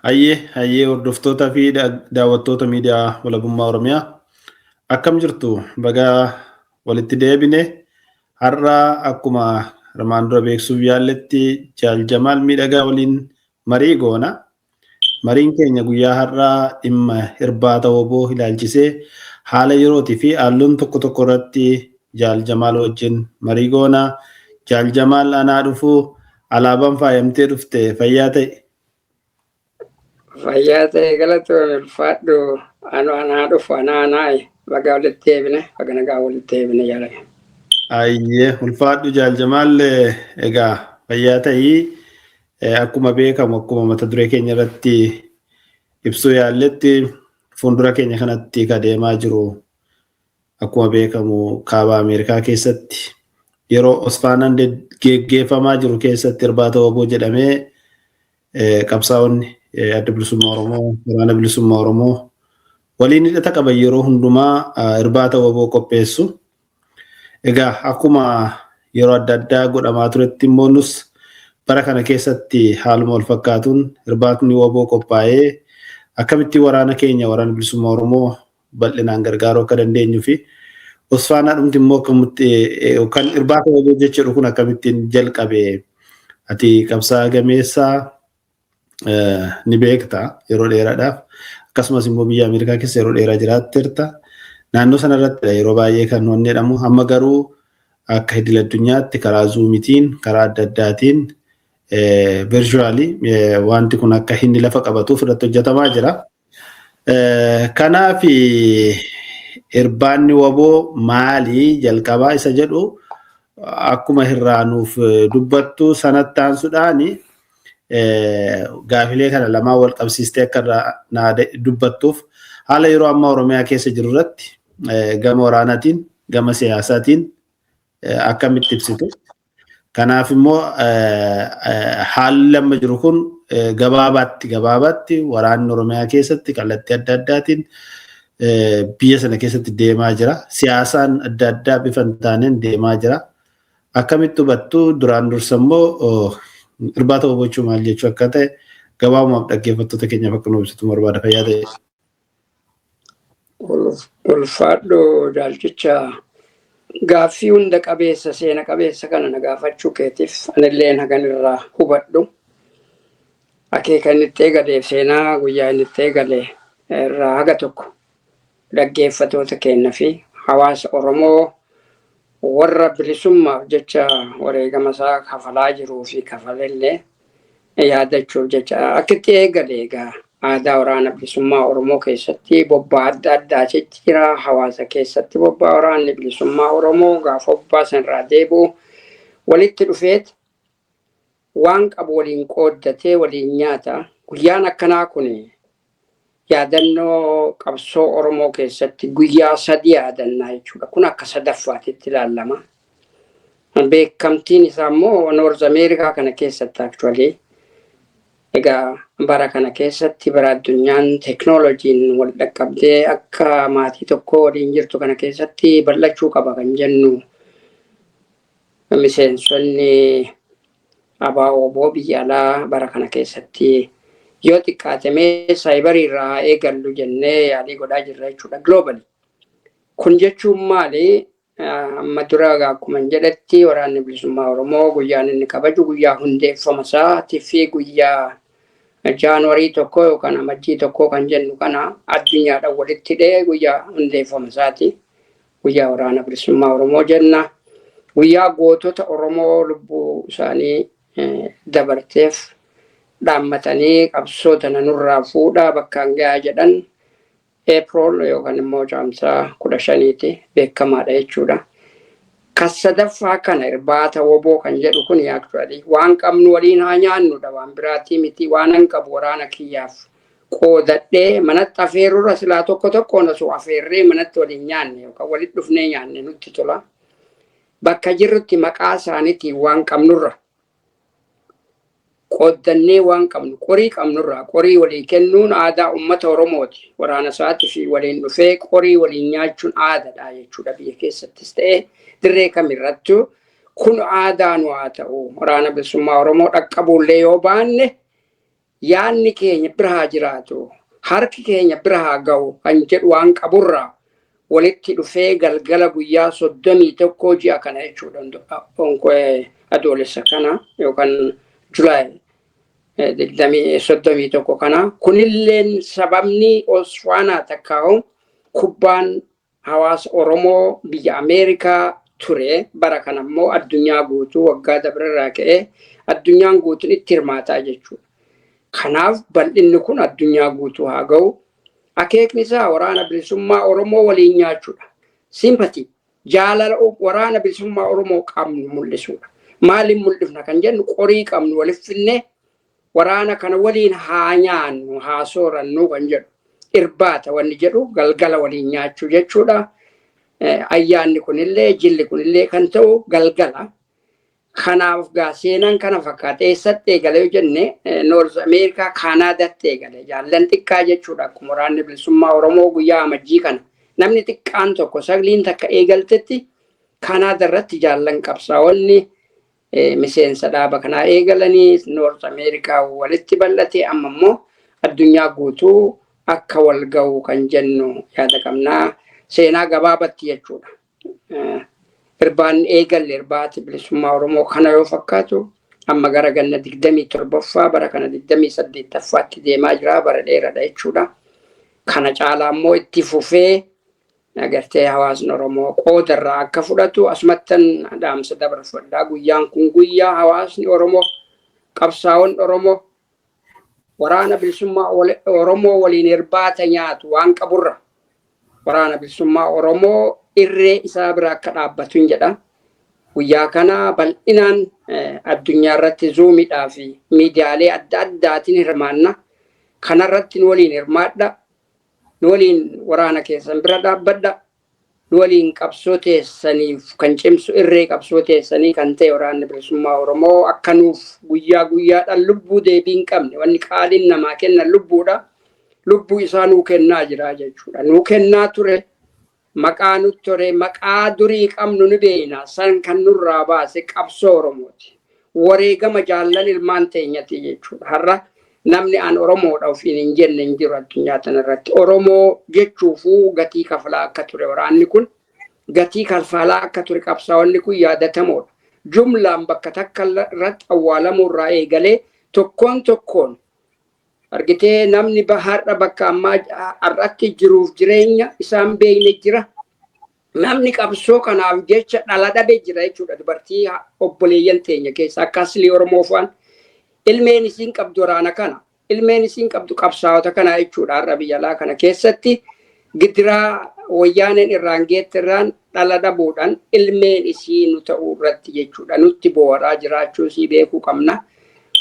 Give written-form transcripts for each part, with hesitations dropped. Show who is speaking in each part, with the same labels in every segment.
Speaker 1: Hayyee hayyee, hordoftoota fi daawwattoota miidiyaa Walabummaa Oromiyaa, akkam jirtu? Bagaa walitti deebine. Har'a akkuma armaan dura beeksisuuf yaalletti Jaal Jamaal Miidhagaa waliin marii goona. Mariin keenya guyyaa har'aa dhimma irbaata WBO ilaalchisee haala yerootii fi haalluun tokko tokko irratti Jaal Jamaal wajjin marii goona. Jaal Jamaal, anaa dhufuu. Alaabaan faayamtee dhufte, fayyaa ta'e.
Speaker 2: Fayyaa ta'e, galatoome, ulfaadhu. Anu anaa dhufu, anaa anaayi. Baga walitti deebine, baga nagaa walitti deebine jaalame.
Speaker 1: Ayyee, ulfaadhu Jaal Jamaal. Egaa fayyaa ta'ii. Akkuma beekamu, akkuma mata duree keenya irratti ibsuu yaalletti, fuuldura keenya kanatti ka deemaa jiru, akkuma beekamu, kaaba Ameerikaa keessatti yeroo Osfaanaan geggeeffamaa jiru keessatti irbaata WBO jedhamee qabsaa'onni Adda Bilisummaa Oromoo, Waraana Bilisummaa Oromoo waliin hidhata qaban yeroo hundumaa irbaata WBO qopheessu. Egaa akkuma yeroo adda addaa godhamaa turetti immoo nus bara kana keessatti haaluma wal fakkaatuun irbaatni WBO qophaa'ee akkamitti waraana keenya, Waraana Bilisummaa Oromoo, bal'inaan gargaaruu akka dandeenyuu fi Osfaanaa dhumti immoo akkamitti kan irbaata WBO jechuudha kun akkamittiin jalqabe, ati qabsaa gameessaa ni beekta yeroo dheeraadhaaf, akkasumas immoo biyya Ameerikaa keessa yeroo dheeraa jiraatteerta. Naannoo sanarratti yeroo baay'ee kan wanni jedhamu, amma garuu akka idil addunyaatti karaa Zoomitiin, karaa adda addaatiin, virtually wanti kun akka inni lafa qabatuuf irratti hojjetamaa jira. Kanaaf irbaanni WBO maalii jalqabaa isa jedhu akkuma irraa nuuf dubbattu sanatti aansuudhaani, gaafilee kana lamaan wal qabsiistee akka irraa naa dubbattuuf, haala yeroo ammaa Oromiyaa keessa jiru irratti gama waraanaatiin, gama siyaasaatiin akkamitti ibsitu? Kanaaf immoo haalli amma jiru kun gabaabaatti waraanni Oromiyaa keessatti kallattii adda addaatiin biyya sana keessatti deemaa jira. Siyaasaan adda addaa bifa hin taaneen deemaa jira. Akkamitti hubattu? Duraan dursa immoo irbaata WBO jechuun maal jechuu akka ta'e gabaabumaaf dhaggeeffattoota keenyaaf akka nu ibsitu barbaada, fayyaa ta'e.
Speaker 2: Ulfaadhu jaalchicha, gaaffii hunda qabeessa, seena qabeessa kana na gaafachuu keetiif anilleen hagan irraa hubadhu. Akeeka inni itti eegaleef, seenaa guyyaa inni itti eegale irraa haga tokko dhaggeeffatoota keenya fi hawaasa Oromoo warra bilisummaaf jecha wareegama isaa kafalaa jiruu fi kafalellee yaadachuuf jecha, akka itti eegale egaa aadaa Waraana Bilisummaa Oromoo keessatti bobbaa adda addaa jira. Hawaasa keessatti bobbaa Waraanni Bilisummaa Oromoo gaafa bobbaa sanarraa deebi'u walitti dhufeet waan qabu waliin qooddatee waliin nyaata. Guyyaan akkanaa kun yaadannoo qabsoo Oromoo keessatti guyyaa 3 yaadannaa jechuudha. Kun akka sadaffaatitti ilaalama. Beekamtiin isaa immoo North America kana keessatti, actually egaa bara kana keessatti, bara addunyaan teeknooloojiin wal dhaqqabdee akka maatii tokko waliin jirtu kana keessatti, bal'achuu qaba kan jennu miseensonni ABO biyya alaa bara kana keessatti yoo xiqqaatamee cyberii irraa eegallu jennee yaalii godhaa jirra jechuudha globally. Kun jechuun maali? Amma dura akkuma jedhetti, Waraanni Bilisummaa Oromoo guyyaan inni kabaju guyyaa hundeeffama isaatii fi guyyaa January 1 yookaan Amajjii 1 kan jennu kana addunyaadhaan walitti hidhee guyyaa hundeeffama isaati. Guyyaa Waraana Bilisummaa Oromoo jenna. Guyyaa gootota Oromoo lubbuu isaanii dabarteef dhaammatanii qabsoo tana nurraa fuudhaa bakkaan gahaa jedhan April yookaan immoo Caamsaa 15ti, beekamaadha jechuudha. Kan sadaffaa kana irbaata WBO kan jedhu kun actually waan qabnu waliin haa nyaannudha, waan biraatii miti. Waan an qabu waraana kiyyaaf qoodadhee manatti afeerurra silaa tokko tokkoon osoo afeerree manatti waliin nyaanne yookaan walitti dhufnee nyaanne nutti tola. Bakka jirrutti maqaa isaaniitiin waan qabnurra qooddannee, waan qabnu, qorii qabnurraa qorii walii kennuun aadaa uummata Oromooti. Waraana isaatii fi waliin dhufee qorii waliin nyaachuun aadaadha jechuudha, biyya keessattis ta'ee dirree kamirrattuu kun aadaa nu haa ta'u. Waraana Bilisummaa Oromoo dhaqqabuullee yoo baanne Yaanni keenya bira haa jiraatu, harki keenya bira haa ga'u kan jedhu waan qaburraa walitti dhufee galgala guyyaa 31 ji'a kana jechuudha. Adoolessa kana yookaan Julaay 31 kana. Kunilleen sababni Osfaanaa takkaa'u kubbaan hawaasa Oromoo biyya Ameerikaa ture, bara kana immoo addunyaa guutuu waggaa dabrerraa ka'ee addunyaan guutuun itti hirmaataa jechuudha. Kanaaf bal'inni kun addunyaa guutuu haa ga'u. Akeekni isaa waraana bilisummaa Oromoo waliin nyaachuudha. Sympathy, jaalala waraana bilisummaa Oromoo qabnu mul'isuudha. Maaliin mul'ifna kan jennu, qorii qabnu waliif finnee waraana kana waliin haa nyaannu, haa soorannu kan jedhu. Irbaata wanni jedhu galgala waliin nyaachuu jechuudha. Ayyaanni kunillee, jilli kunillee kan ta'u galgala. Kanaaf gaa seenaan kana fakkaata. Eessatti eegale yoo jenne, North Ameerikaa, Kaanaadaatti eegale. Jaallan xiqqaa jechuudha. Akkuma waraanni bilisummaa Oromoo guyyaa Amajjii kana namni xiqqaan tokko sagliin takka eegaltetti, Kaanaada irratti jaallan qabsaa'onni miseensa dhaaba kanaa eegalanii North Ameerikaa walitti bal'ate, amma immoo addunyaa guutuu akka wal ga'u kan jennu yaada qabnaa. Seenaa gabaabatti jechuudha. Irbaan eegalle, irbaati bilisummaa Oromoo kana yoo fakkaatu, amma gara ganna 27ffaa, bara kana 28ffaatti deemaa jira, bara dheeraadha jechuudha. Kana caalaa immoo itti fufee agartee hawaasni Oromoo qoodarraa akka fudhatu asumattan dhaamsa dabarfadhaa. Guyyaan kun guyyaa hawaasni Oromoo, qabsaa'onni Oromoo waraana bilisummaa Oromoo waliin irbaata nyaatu, waan qaburra waraana bilisummaa Oromoo irree isaa bira akka dhaabbatu hin jedha. Guyyaa kana bal'inaan addunyaa irratti Zoomiidhaa fi miidiyaalee adda addaatiin hirmaanna. Kanarratti nu waliin hirmaadha. Nu waliin waraana keessan bira dhaabbadha. Nu waliin qabsoo teessaniif kan cimsu, irree qabsoo teessanii kan ta'e waraanni bilisummaa Oromoo akka nuuf guyyaa guyyaadhaan lubbuu deebii hin qabne, wanni qaaliin namaa kennan lubbuudha. Lubbuu isaa nuu kennaa jira jechuudha. Nuu kennaa ture, maqaa nutti tore, maqaa durii qabnu ni beekna. San kan nurraa baase qabsoo Oromooti. Wareegama jaallan ilmaan teenyati jechuudha. Har'a namni an Oromoodha ofiin hin jenne hin jiru addunyaa tanarratti. Oromoo jechuufuu gatii kafalaa akka ture waraanni kun, gatii kafalaa akka ture qabsaa'onni kun yaadatamoodha. Jumlaan bakka takka irratti awwaalamuu irraa eegalee tokkoon tokkoon argitee namni har'a bakka ammaa har'atti jiruuf jireenya isaan beekne jira. Namni qabsoo kanaaf jecha dhala dhabe jira jechuudha. Dubartii obboleeyyan teenya keessa akka aslii Oromoo fa'aan ilmeen isiin qabdu waraana kana, ilmeen isiin qabdu qabsaa'ota kana jechuudha. Har'a biyya alaa kana keessatti gidiraa wayyaaneen irraan geette irraan dhala dhabuudhaan ilmeen isii nu ta'uu irratti jechuudha. Nutti boo'araa jiraachuu isii beekuu qabna.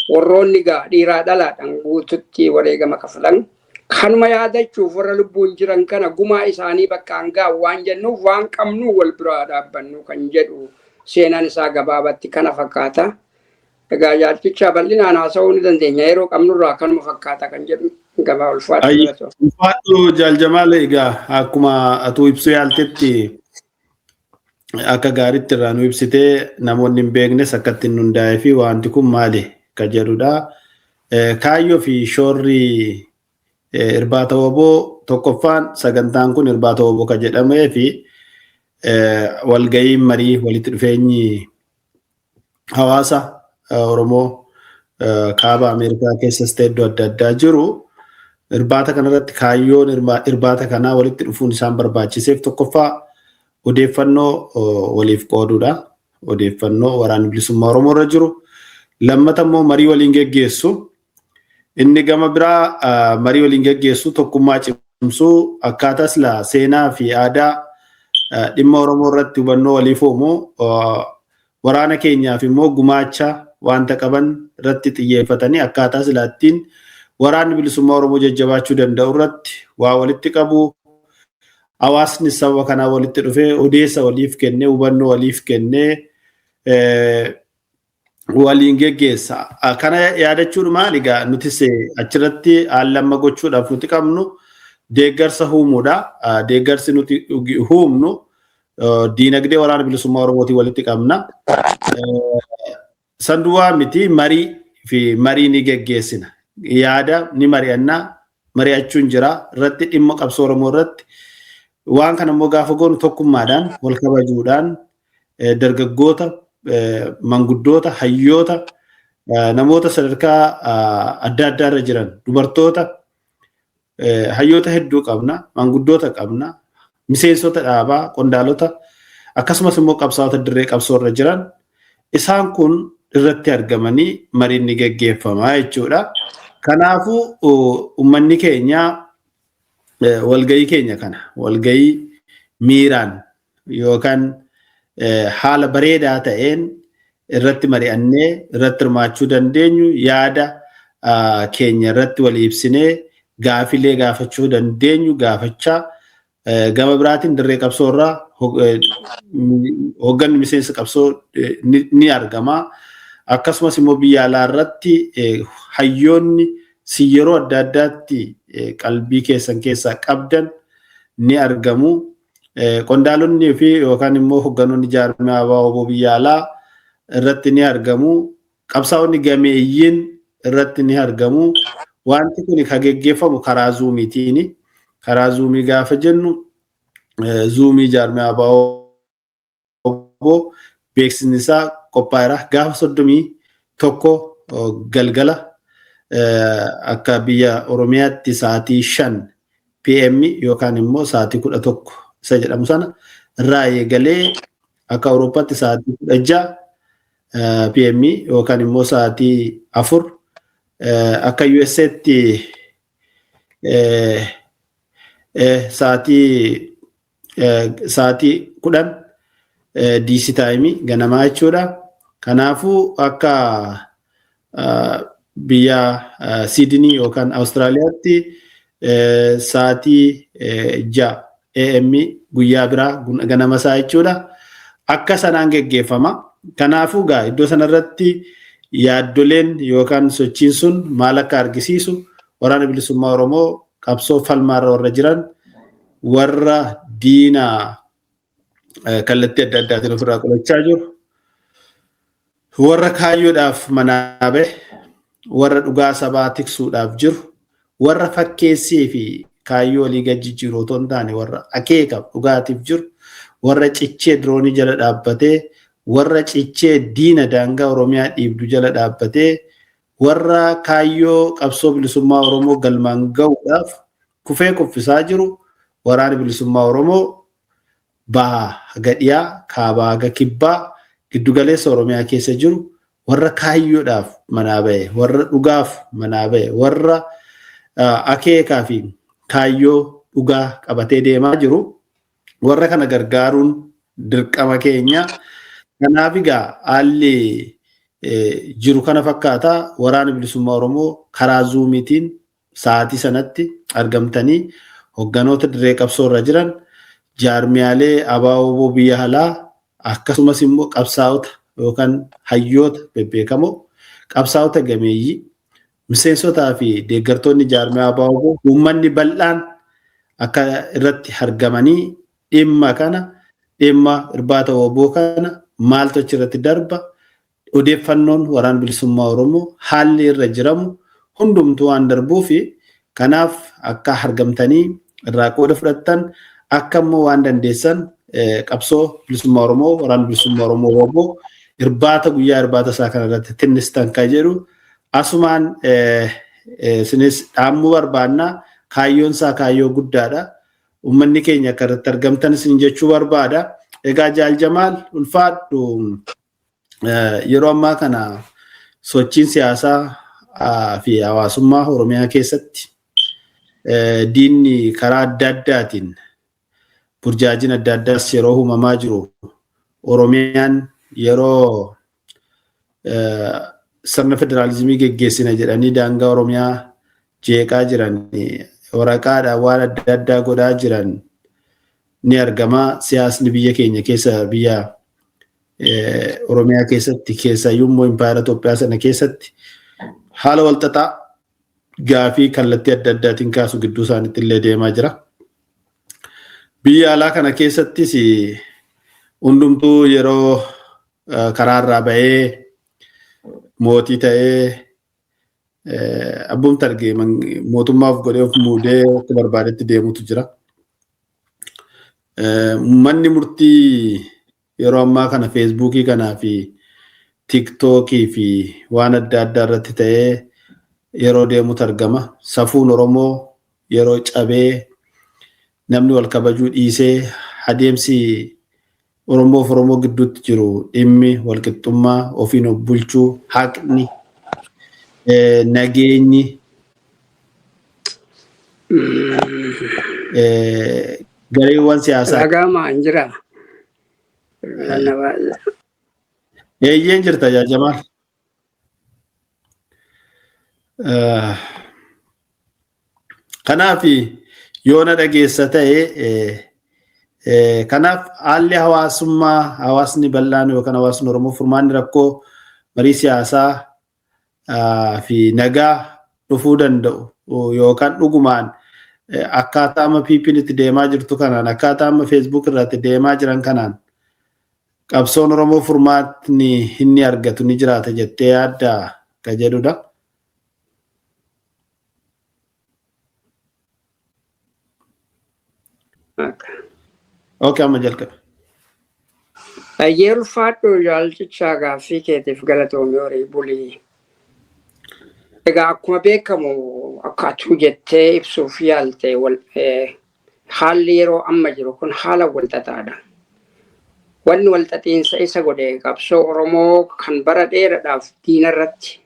Speaker 2: Warroonni gaa dhiiraa dhalaadhaan guututti wareegama kafalan. Kanuma yaadachuuf warra lubbuun jiran kana gumaa isaanii bakka hangaa waan jennuuf, waan qabnu wal biraa dhaabbannu kan jedhu, seenaan isaa gabaabatti kana fakkaata. Egaa yaalchichaa bal'inaan haasa'uu ni dandeenya, yeroo qabnurraa kanuma fakkaata kan jedhu gabaa, ulfaadhu.
Speaker 1: Ulfaadhu, Jaaljamaal. Egaa akkuma atuu ibsuu yaaltetti, akka gaariitti irraa nu ibsitee, namoonni hin beeknes akka ittiin hundaa'ee fi wanti kun maali kan jedhudha. Kaayyoo fi shoorri irbaata WBO tokkoffaan, sagantaan kun irbaata WBO kan jedhamee fi walga'iin marii walitti dhufeenyi hawaasa Oromoo kaaba Ameerikaa keessas ta'e iddoo adda addaa jiru, irbaata kanarratti kaayyoon irbaata kanaa walitti dhufuun isaan barbaachiseef tokkoffaa odeeffannoo waliif qooduudha. Odeeffannoo waraanni bilisummaa Oromoo irra jiru. Lammata immoo marii waliin geggeessu. Inni gama biraa marii waliin geggeessu, tokkummaa cimsuu, akkaataa silaa seenaa fi aadaa dhimma Oromoo irratti hubannoo waliif uumu, waraana keenyaaf immoo gumaacha wanta qaban irratti xiyyeeffatanii akkaataa silaa ittiin waraanni bilisummaa Oromoo jajjabaachuu danda'u irratti waa walitti qabu. Hawaasni sababa kanaa walitti dhufee odeessa waliif kennee, hubannoo waliif kennee waliin geggeessa. Kana yaadachuun maali egaa, nutis achirratti haala amma gochuudhaaf nuti qabnu deeggarsa uumuudha. Deeggarsi nuti uumnu diinagdee waraana bilisummaa Oromootiin walitti qabna. Sanduwaa miti, marii fi marii ni geggeessina. Yaada ni mari'annaa, mari'achuun jira irratti dhimma qabsoo Oromoo irratti. Waan kana immoo gaafa goonu tokkummaadhaan, wal kabajuudhaan, dargaggoota, manguddoota, hayyoota, namoota sadarkaa adda addaa irra jiran, dubartoota, hayyoota hedduu qabna, manguddoota qabna, miseensota dhaabaa, qondaalota, akkasumas immoo qabsaa'ota dirree qabsoo irra jiran, isaan kun irratti argamanii mariin ni geggeeffama jechuudha. Kanaafuu uummanni keenya walgahii keenya kana walgahii miiraan yookaan haala bareedaa ta'een irratti mari'annee irratti hirmaachuu dandeenyu, yaada keenya irratti walii ibsinee, gaafilee gaafachuu dandeenyu gaafachaa, gama biraatiin dirree qabsoo irraa hoogganni miseensa qabsoo ni argama. Akkasumas immoo biyya alaa irratti hayyoonni si yeroo adda addaatti qalbii keessan keessaa qabdan ni argamu. Qondaalonni fi yookaan immoo hoogganoonni jaarmiyaa ABO biyya alaa irratti ni argamu. Qabsaa'onni gameeyyiin irratti ni argamu. Wanti kun kan geggeeffamu karaa Zoomiitiini. Karaa Zoomii gaafa jennu, Zoomii jaarmiyaa ABO beeksisni isaa qophaa'eera. Gaafa 31 galgala akka biyya Oromiyaatti sa'aatii 5 PM yookaan immoo sa'aatii 11 isa jedhamu sana irraa eegalee, akka Awurooppaatti sa'aatii 16 PM yookaan immoo sa'aatii 4, akka USAtti sa'aatii 10 DC time ganamaa jechuudha. Kanaafuu akka biyya Siidinii yookaan Awustiraaliyaatti sa'aatii 6 AM guyyaa biraa ganama isaa jechuudha. Akka sanaan geggeeffama. Kanaafuu gaa iddoo sanarratti yaaddoleen yookaan sochiin sun maal akka argisiisu, Waraana Bilisummaa Oromoo qabsoo falmaarra warra jiran, warra diinaa kallattii adda addaatiin ofirraa qolachaa jiru, warra kaayyoodhaaf manaa bahe, warra dhugaa sabaa tiksuudhaaf jiru, warra fakkeessii fi kaayyoo walii gad jijjiiru otoo hin taane warra akeeka dhugaatiif jiru, warra cichee diroonii jala dhaabbatee, warra cichee diina daangaa Oromiyaa dhiibdu jala dhaabbatee, warra kaayyoo qabsoo bilisummaa Oromoo galmaan gahuudhaaf kufee kuffisaa jiru, Waraana Bilisummaa Oromoo bahaa haga dhiyaa, kaabaa haga kibbaa, giddugaleessa Oromiyaa keessa jiru, warra kaayyoodhaaf manaa bahe, warra dhugaaf manaa bahe, warra akeekaa fi kaayyoo dhugaa qabatee deemaa jiru, warra kana gargaaruun dirqama keenya. Kanaaf egaa haalli jiru kana fakkaata. Waraana Bilisummaa Oromoo karaa Zoomiitiin sa'aatii sanatti argamtanii hogganoota dirree qabsoo irra jiran, jaarmiyaalee ABO biyya alaa, akkasumas immoo qabsaa'ota yookaan hayyoota bebbeekamoo, qabsaa'ota gameeyyii, miseensotaa fi deeggartoonni jaarmiyaa ABO, uummanni bal'aan akka irratti argamanii dhimma kana, dhimma irbaata WBO kana, maaltu achirratti darba, odeeffannoon Waraana Bilisummaa Oromoo haalli irra jiramu hundumtuu waan darbuu fi kanaaf akka argamtanii irraa qooda fudhattan, akka immoo waan dandeessan qabsoo bilisummaa Oromoo, Waraana Bilisummaa Oromoo WBO irbaata guyyaa irbaata isaa kana irratti tinnistan kan jedhu asumaan isinis dhaammuu barbaanna. Kaayyoon isaa kaayyoo guddaadha. Uummanni keenya akka irratti argamtan isin jechuu barbaada. Egaa Jaal Jamaal, ulfaadhu. Yeroo ammaa kana sochiin siyaasaa fi hawaasummaa Oromiyaa keessatti diinni karaa adda addaatiin burjaajin adda addaas yeroo uumamaa jiru, Oromiyaan yeroo sirna federaalizimii geggeessina jedhanii daangaa Oromiyaa jeeqaa jiran, waraqaadhaan waan adda addaa godhaa jiran ni argama. Siyaasni biyya keenya keessa, biyya Oromiyaa keessatti, keessaayyuu immoo impaayera Itoophiyaa sana keessatti haala walxaxaa gaafii kallattii adda addaatiin kaasu gidduu isaaniitti illee deemaa jira. Biyya alaa kana keessattis hundumtuu yeroo karaarraa ba'ee mootii ta'ee Abbuun targee mootummaaf godhee of muudee akka barbaadetti deemutu jira. Manni murtii yeroo ammaa kana feesbuukii kanaa fi tiiktookii fi waan adda addaa irratti ta'ee yeroo deemutu argama. Safuun Oromoo yeroo cabee namni wal kabajuu dhiisee adeemsi Oromoof Oromoo gidduutti jiru dhimmi walqixxummaa ofiin of bulchuu haqni nageenyi gareewwan siyaasaa.
Speaker 2: Dhaga'amaa hin jiraa?
Speaker 1: Eeyyeen jirta Jamaal. Kanaaf yoo na dhageessa ta'e, kanaaf haalli hawaasummaa hawaasni bal'aan yookaan hawaasni Oromoo furmaanni rakkoo marii siyaasaa fi nagaa dhufuu danda'u yookaan dhugumaan akkaataa amma PP'n itti deemaa jirtu kanaan, akkaataa amma Facebook irratti deemaa jiran kanaan, qabsoon Oromoo furmaatni inni argatu ni jiraata jettee yaaddaa ka jedhudha. Okay, amma jalqabe.
Speaker 2: Baay'ee ulfaadhu jaalchichaa, gaaffii keetiif galatoomii, horii bulii. Egaa akkuma beekamu, akka atuu jettee ibsuuf yaalte, haalli yeroo amma jiru kun haala walxaxaadha. Wanni walxaxiinsa isa godhe qabsoo Oromoo kan bara dheeraadhaaf diina irratti,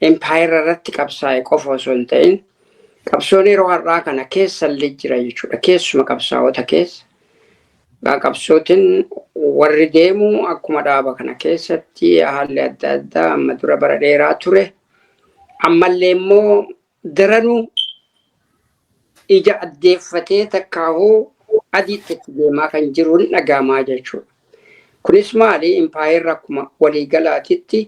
Speaker 2: empaayera irratti qabsaa'e qofa osoo hin ta'in, qabsoon yeroo har'aa kana keessallee jira jechuudha. Keessuma qabsaa'ota keessa. Qabsootiin warri deemu akkuma dhaaba kana keessatti haalli adda addaa amma dura bara dheeraa ture. Ammallee immoo daranuu ija addeeffatee takkaahuu adiitti itti deemaa kan jiruun dhagahamaa jechuudha. Kunis maali? Impaayerri akkuma waliigalaatitti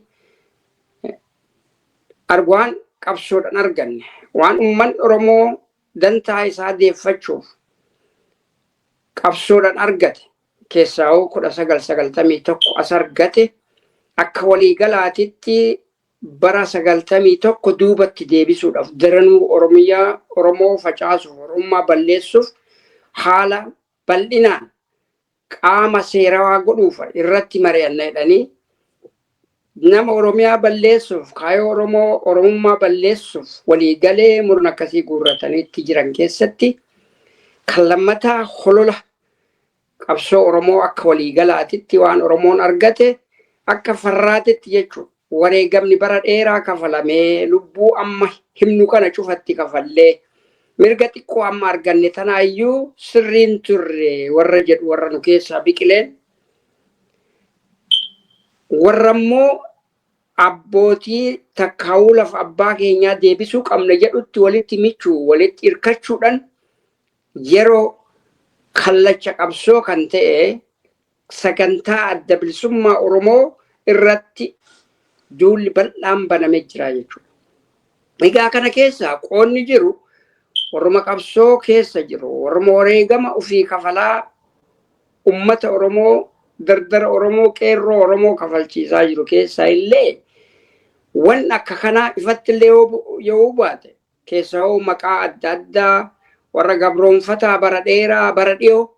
Speaker 2: waan qabsoodhaan arganne, waan uummanni Oromoo dantaa isaa deeffachuuf qabsoodhaan argate, keessaa'uu 1991 as argate, akka waliigalaatitti bara 91 duubatti deebisuudhaaf, daranuu Oromiyaa Oromoo facaasuuf, Oromummaa balleessuuf, haala bal'inaan qaama seerawaa godhuuf irratti mari'anna jedhanii, nama Oromiyaa balleessuuf, kaayoo Oromoo Oromummaa balleessuuf waliigalee murna akkasii guurrataniitti jiran keessatti, kan lammataa holola qabsoo Oromoo akka waliigalaatitti waan Oromoon argate akka farraatitti jechuudha. Wareegamni bara dheeraa kafalamee, lubbuu amma himnu kana cufatti kafallee, mirga xiqqoo amma arganne tanaayyuu sirriin turre warra jedhu, warra nu keessaa biqileen, warra immoo abbootii takkaawuu lafa abbaa keenyaa deebisuu qabna jedhutti walitti michuu, walitti hirkachuudhaan, yeroo kallacha qabsoo kan ta'e sagantaa Adda Bilisummaa Oromoo irratti duulli bal'aan banamee jira jechuudha. Egaa kana keessa qoonni jiru warruma qabsoo keessa jiru, warruma wareegama ofii kafalaa ummata Oromoo, dardara Oromoo, qeerroo Oromoo kafalchiisaa jiru keessaa illee wanni akka kanaa ifatti illee yoo baate, keessa hoo maqaa adda addaa warra gabroonfataa bara dheeraa, bara dhiyoo,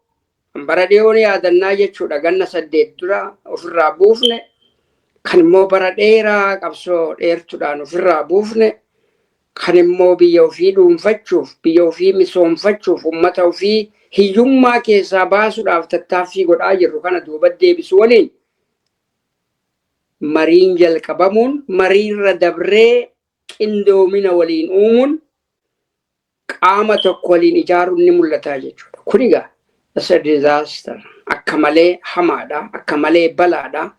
Speaker 2: bara dhiyoon yaadannaa jechuudha, ganna 8 dura ofirraa buufne, kan immoo bara dheeraa qabsoo dheertuudhaan ofirraa buufne, kan immoo biyya ofii dhuunfachuuf, biyya ofii misoomfachuuf, ummata ofii hiyyummaa keessaa baasuudhaaf tattaaffii godhaa jirru kana duuba deebisu waliin mariin jalqabamuun, mariirra dabree qindoomina waliin uumuun, qaama tokko waliin ijaaruun ni mul'ata jechuudha. Kun egaa isa disaster akka malee hamaadha, akka malee balaadha,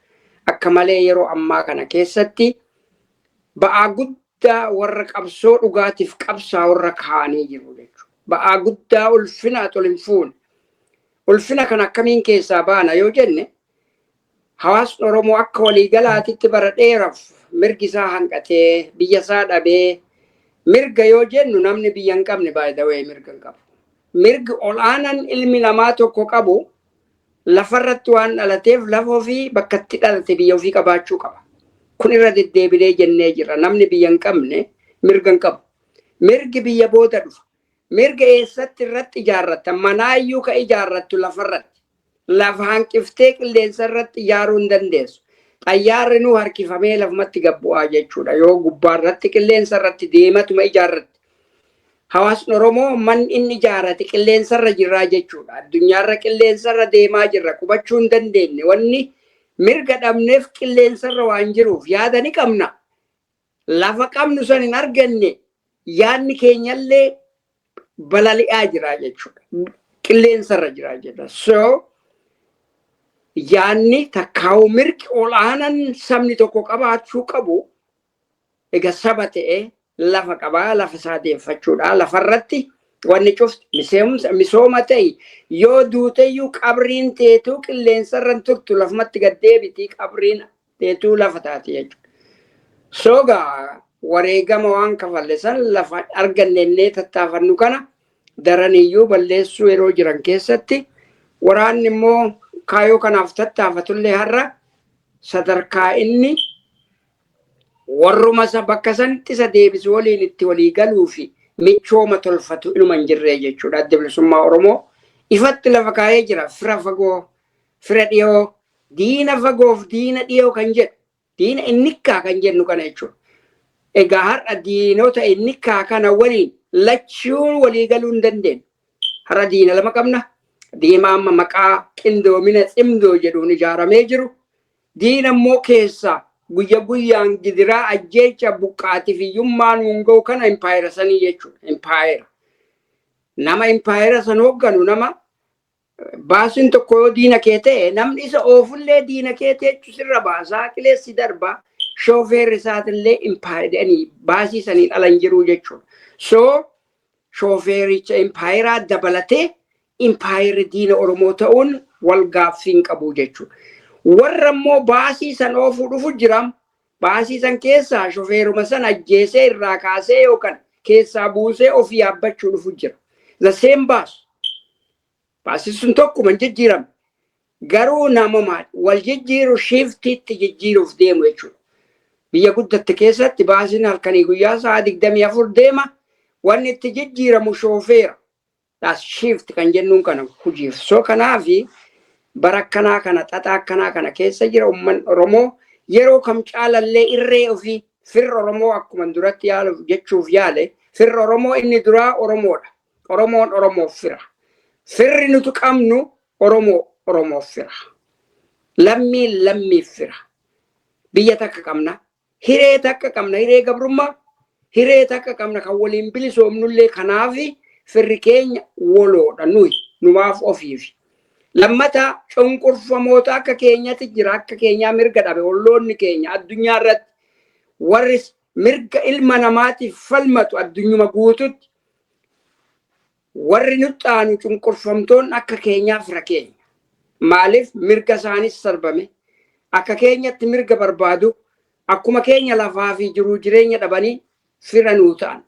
Speaker 2: akka malee yeroo ammaa kana keessatti ba'aa guddaa warra qabsoo dhugaatiif qabsaa warra kaa'anii jiru jechuudha. Ba'aa guddaa ulfina ol hin fuune. Ulfina kana akkamiin keessaa baana yoo jenne, hawaasni Oromoo akka waliigalaatitti bara dheeraaf mirgi isaa hanqatee, biyya isaa dhabee, mirga yoo jennu namni biyya hin qabne baay'ee mirga hin qabu. Mirgi ol'aanan ilmi namaa tokko qabu lafarratti waan dhalateef lafa ofii, bakka itti dhalate, biyya ofii qabaachuu qaba. Kun irra deddeebilee jennee jirra. Namni biyya hin qabne Mirga hin qabu. Mirgi biyya booda dhufa. Mirga eessatti irratti ijaarratta? Manaayyuu ka ijaarrattu lafarratti. Lafa hanqiftee qilleensa irratti ijaaruu hin dandeessu. Xayyaarri nu harkifamee lafumatti gad bu'aa jechuudha. Yoo gubbaarratti qilleensa irratti deematuma ijaarratti. Hawaasni Oromoo manni inni ijaarrate qilleensarra jirraa jechuudha. Addunyaarra qilleensarra deemaa jirra. Qubachuu hin dandeenye. Wanni mirga dhabneef qilleensarra waan jiruuf yaada ni qabna. Lafa qabnu san hin arganne, yaadni keenyallee balali'aa jira jechuudha. Qilleensarra jira jechuudha. So yaadni takkaa'u mirgi ol'aanan sabni tokko qabaachuu qabu, egaa saba ta'ee lafa qabaa, lafa isaa deeffachuudha. Lafarratti wanni cufti misooma ta'e, yoo duuteyyuu qabriin teetuu qilleensarra hin turtu, lafumatti gad deebitii, qabriin teetuu lafa taati jechuudha. So gaa wareegama waan kafalle san lafa argannennee tattaafannu kana daraniyyuu balleessuu yeroo jiran keessatti, waraanni immoo kaayoo kanaaf tattaafatullee har'a sadarkaa inni warruma isa bakka sanitti isa deebisu waliin itti walii galuu fi michooma tolfatu inuma hin jirre jechuudha. Adda Bilisummaa Oromoo ifatti lafa kaa'ee jira. Fira fagoo, fira dhiyoo, diina fagoof diina dhiyoo kan jedhu, diina innikkaa kan jennu kana jechuudha. Egaa har'a diinota innikkaa kana waliin lachuun walii galuu hin dandeenyu. Har'a diina lama qabna. Diima amma maqaa qindoomina Tsimdoo jedhuun ijaaramee jiru. Diina immoo keessaa guyya guyyaan gidiraa, ajjeecha, buqqaatii fi hiyyummaa nuun ga'u kana, impaayera sanii jechuudha. Impaayera. Nama impaayera san hoogganu, nama baasiin tokko yoo diina kee ta'e, namni isa oofullee diina kee ta'e sirra baasaa qileessi darba, shoofeerri isaatillee impaayeranii baasii saniin ala hin jiru jechuudha. So shoofeericha impaayeraa dabalatee impaayerri diina Oromoo ta'uun wal gaaffii hin qabu jechuudha. Warra immoo baasii san oofuu dhufu jira. Baasii san keessaa shofeeruma san ajjeesee irraa kaasee yookaan keessaa buusee ofii yaabbachuu dhufu jira. The same bus. Baasii sun tokkuma hin jijjiiramne. Garuu nama maal wal jijjiiru, shiftiitti jijjiiruuf deemu jechuudha. Biyya guddatte keessatti baasiin halkanii guyyaa sa'a 24 deema. Wanni itti jijjiiramu shoofeera. That's shift kan jennuun kana hojiif. So kanaafi bara akkanaa kana, xaxaa akkanaa kana keessa jira uummanni Oromoo. Yeroo kam caalallee irree ofii, firri Oromoo, akkuma duratti yaaluuf jechuuf yaale, firri Oromoo inni duraa Oromoodha. Oromoon Oromoof fira. Firri nuti qabnu Oromoo Oromoof fira. Lammiin lammiif fira. Biyya takka qabna. Hiree takka qabna. Hiree gabrummaa. Hiree takka qabna kan waliin bilisoomnullee. Kanaafi firri keenya woloodha, nuyi numaaf ofiifi. Lammata, cunqurfamoota akka keenyatti jira, akka keenyaa mirga dhabe, olloonni keenya addunyaa irratti warri mirga ilma namaatiif falmatu, addunyuma guututti warri nuxxaanu cunqurfamtoonni akka keenyaa fira keenya. Maaliif? Mirga isaanis sarbame, akka keenyatti mirga barbaadu, akkuma keenya lafaa fi jiruu jireenya dhabanii fira nuu ta'an.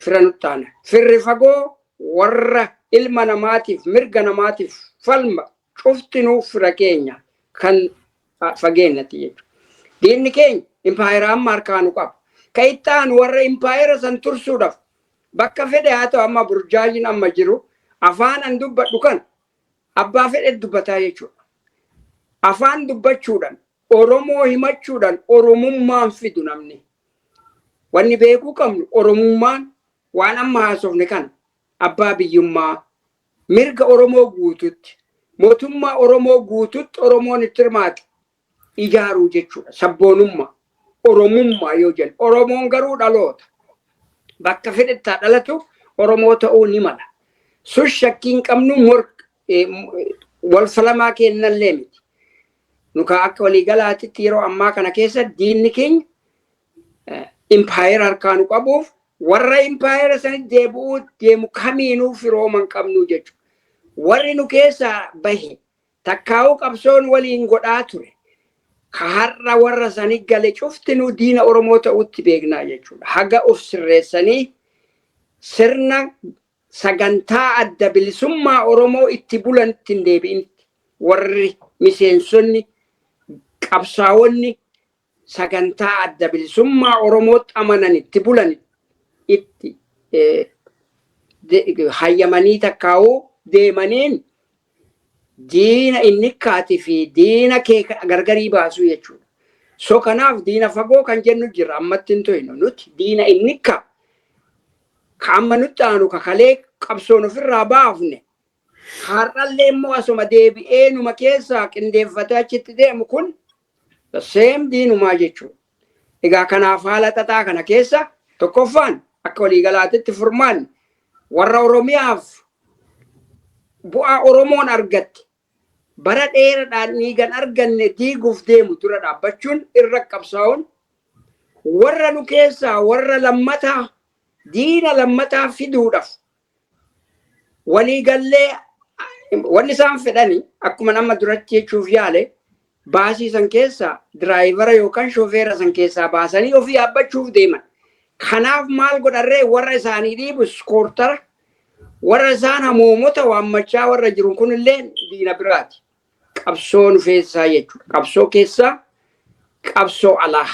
Speaker 2: Fira nu ta'an. Firri fagoo warra ilma namaatiif mirga namaatiif falma cuftinuu fira keenya kan fageenyatti jechuudha. Diinni keenya impaayera amma harkaa nu qaba. Ka itti aanu warra impaayera san tursuudhaaf bakka fedhe haa ta'u, amma burjaajiin amma jiru, afaan an dubbadhu kan abbaa fedhe dubbataa jechuudha. Afaan dubbachuudhaan, Oromoo himachuudhaan Oromummaan fidu namni. Wanni beekuu qabnu, Oromummaan waan amma haasofne kana, abbaa biyyummaa, mirga Oromoo guututti, mootummaa Oromoo guututti Oromoon itti hirmaatu ijaaruu jechuudha. Sabboonummaa, Oromummaa yoo jennu. Oromoon garuu dhaloota. Bakka fedhetti haa dhalatu, Oromoo ta'uu ni mala. Sun shakkii hin qabnu, wal falamaa kennallee miti. Nuka akka waliigalaatitti yeroo ammaa kana keessa diinni keenya impaayera harkaa nu qabuuf warra impaayera sanitti deebi'uu deemu kamiinuu firooma hin qabnu jechuudha. Warri nu keessaa bahe takkaa'uu qabsoon waliin godhaa ture, ka har'a warra sani gale cuftinuu diina Oromoo ta'utti beeknaa jechuudha. Haga of sirreessanii sirna sagantaa Adda Bilisummaa Oromoo itti bulan itti hin deebi'initti, warri miseensonni, qabsaa'onni sagantaa Adda Bilisummaa Oromootti amanan itti bulan itti hayyamanii takkaa'uu deemaniin diina inni kaati fi diina kee gargarii baasuu jechuudha. So kanaaf diina fagoo kan jennu jira, ammatti hin to'inu nuti diina inni ka amma nutti aanu kakalee qabsoon ofirraa baafne, har'allee immoo asuma deebi'ee numa keessaa qindeeffatee achitti deemu kun same diinumaa jechuudha. Egaa kanaaf haala xaxaa kana keessa tokkoffaan akka waliigalaatitti furmaanni warra Oromiyaaf bu'aa Oromoon argatte bara dheeraadhaan dhiigan arganne diiguuf deemu dura dhaabbachuun, irra qabsaa'uun, warra nu keessaa warra lammataa diina lammataa fiduudhaaf waliigallee wanni isaan fedhani, akkuma nama duratti jechuuf yaale, baasii san keessaa driver yookaan shofeera san keessaa baasanii ofii yaabbachuuf deeman. Kanaaf maal godharree? Warra isaanii dhiibu escortara, warra isaan hamoomota waammachaa warra jiru kunillee diina biraati. Qabsoo nu feessaa jechuudha. Qabsoo keessaa, qabsoo alaa.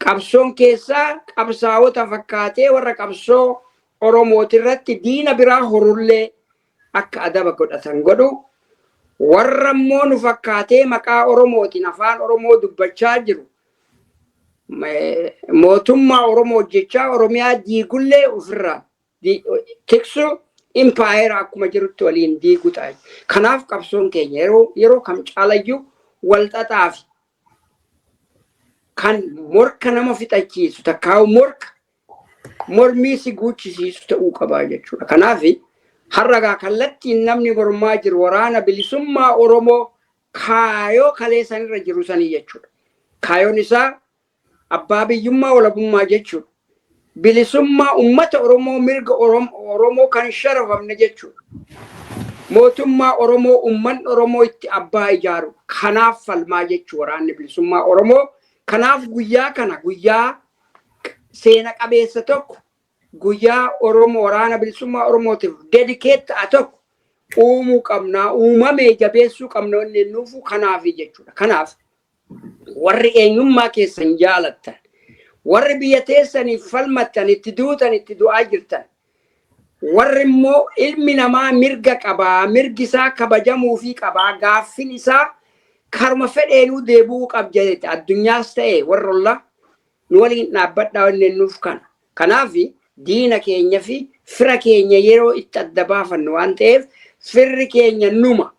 Speaker 2: Qabsoon keessaa qabsaa'ota fakkaatee warra qabsoo Oromooti irratti diina biraa horullee akka adaba godhatan godhu, warra immoo nu fakkaatee maqaa Oromootiin afaan Oromoo dubbachaa jiru mootummaa Oromoo hojjechaa Oromiyaa diigullee ofirraa tiksu, impaayera akkuma jirutti waliin diigu ta'a. Kanaaf qabsoon keenya yeroo kam caalayyuu wal xaxaa fi kan morka nama fixachiisu takkaa'u morka mormii si guuchisiisu ta'uu qabaa jechuudha. Kanaaf har'a kallattiin namni mormaa jiru waraana bilisummaa Oromoo kaayoo kaleessan irra jiru sanii jechuudha. Kaayoon isaa abbaa biyyummaa, walabummaa jechuudha. Bilisummaa uummata Oromoo, mirga Oromoo kan sharafamne jechuudha. Mootummaa Oromoo uummanni Oromoo itti abbaa ijaaru kanaaf falmaa jechuu waraanni bilisummaa Oromoo. Kanaaf guyyaa kana guyyaa seena qabeessa tokko, guyyaa Oromoo waraana bilisummaa Oromootiif dedicate ta'a tokko uumuu qabnaa, uumamee jabeessuu qabna inni nuufu kanaaf jechuudha. Kanaaf warri eenyummaa keessan jaalattan, warri biyya teessaniif falmattan, itti duutan, itti du'aa jirtan, warri immoo ilmi namaa mirga qabaa, mirgi isaa kabajamuufii qabaa, gaaffin isaa karuma fedheenuu deebi'uu qab jedhete addunyaas ta'e warra ollaa nu waliin dhaabbadhaa inni nuuf kana. Kanaaf diina keenya fi fira keenya yeroo itti adda baafannu waan ta'eef, firri keenya numa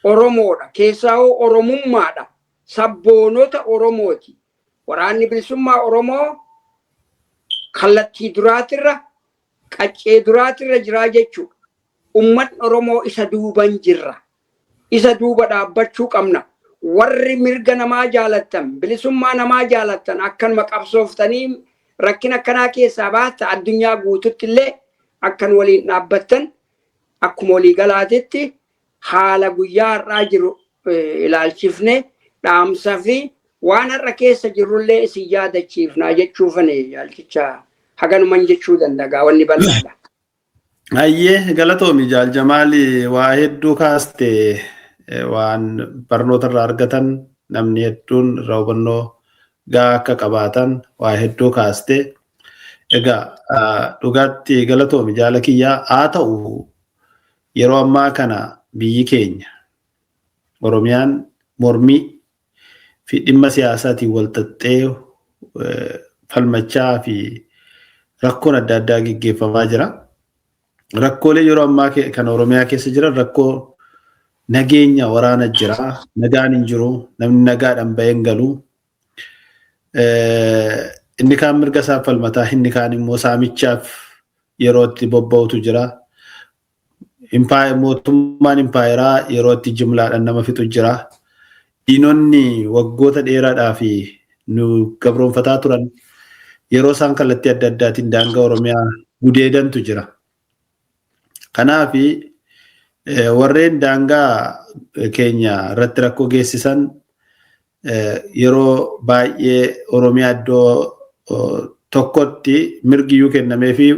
Speaker 2: Oromoodha. Keessaa hoo Oromummaadha. Sabboonota Oromooti. Waraanni bilisummaa Oromoo kallattii duraatirra, qaccee duraatirra jiraa jechuudha. Uummanni Oromoo isa duuban jirra. Isa duuba dhaabbachuu qabna. Warri mirga namaa jaalattan, bilisummaa namaa jaalattan, akkanuma qabsooftanii rakkina akkanaa keessaa baata addunyaa guututti illee akkan waliin dhaabbattan, akkuma waliigalaatitti haala guyyaa har'aa jiru ilaalchifne dhaamsa fi waan har'a keessa jirrullee isin yaadachiifnaa jechuufan yaalchicha haganuman jechuu danda'a, wanni bal'aadha.
Speaker 1: Hayyee, galatoomi Jaal Jamaali, waa hedduu kaaste, waan barnoota irraa argatan, namni hedduun irraa hubannoo gahaa akka qabaatan waa hedduu kaaste. Egaa dhugaatti galatoomi jaala kiyyaa. Haa ta'u, yeroo ammaa kana biyyi keenya Oromiyaan mormii fi dhimma siyaasaatiin wal xaxxee falmachaa fi rakkoon adda addaa geggeeffamaa jira. Rakkoolee yeroo ammaa kan Oromiyaa keessa jiran rakkoo nageenya, waraana jira. Nagaan hin jiru. Namni nagaadhaan bahee hin galu. Inni kaan mirga isaa falmataa, inni kaan immoo saamichaaf yeroo itti bobba'utu jira. Mootummaan impaayeraa yeroo itti jimlaadhaan nama fixu jira. Diinonni waggoota dheeraadhaa fi nu gabroonfataa turan yeroo isaan kallattii adda addaatiin daangaa Oromiyaa gudeedantu jira. Kanaaf warreen daangaa keenya irratti rakkoo geessisan yeroo baay'ee Oromiyaa iddoo tokkotti mirgiyyuu kennamee fi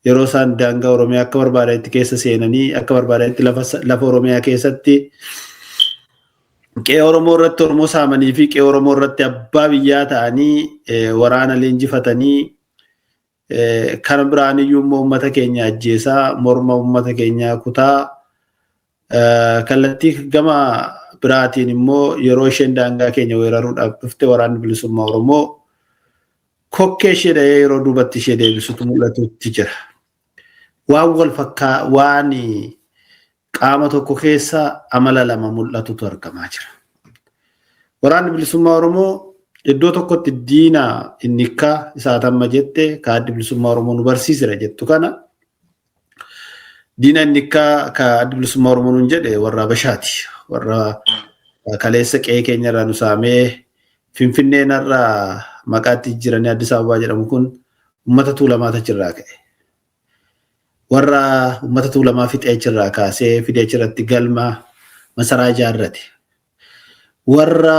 Speaker 1: yeroo isaan daangaa Oromiyaa akka barbaadanitti keessa seenanii, akka barbaadanitti lafa Oromiyaa keessatti qe'ee Oromoo irratti Oromoo saamanii fi qe'ee Oromoo irratti abbaa biyyaa ta'anii waraana leenjifatanii Kan biraan iyyuu immoo uummata keenya ajjeesaa, morma uummata keenyaa kutaa, kallattii gama biraatiin immoo yeroo isheen daangaa keenya weeraruudhaaf dhufte Waraanni Bilisummaa Oromoo kokkee ishee dha'ee yeroo duubatti ishee deebisutu mul'atutti jira. Waan wal fakkaa, waan qaama tokko keessa amala lama mul'atutu argamaa jira. Waraanni Bilisummaa Oromoo iddoo tokkotti diina innikkaa isaa tamma jette ka Addi Bilisummaa Oromoo nu barsiisera jettu kana, diina innikkaa ka Addi Bilisummaa Oromoo nuun jedhe warra Habashaati. Warra kaleessa qe'ee keenya irraa nu saamee Finfinneen irraa maqaatti jijjiiranii Addis Ababaa jedhamu kun uummata Tuulamaatu achirraa ka'e. Warra uummata Tuulamaa fixee achirraa kaasee fidee achirratti galma masaraa ijaarrate. Warra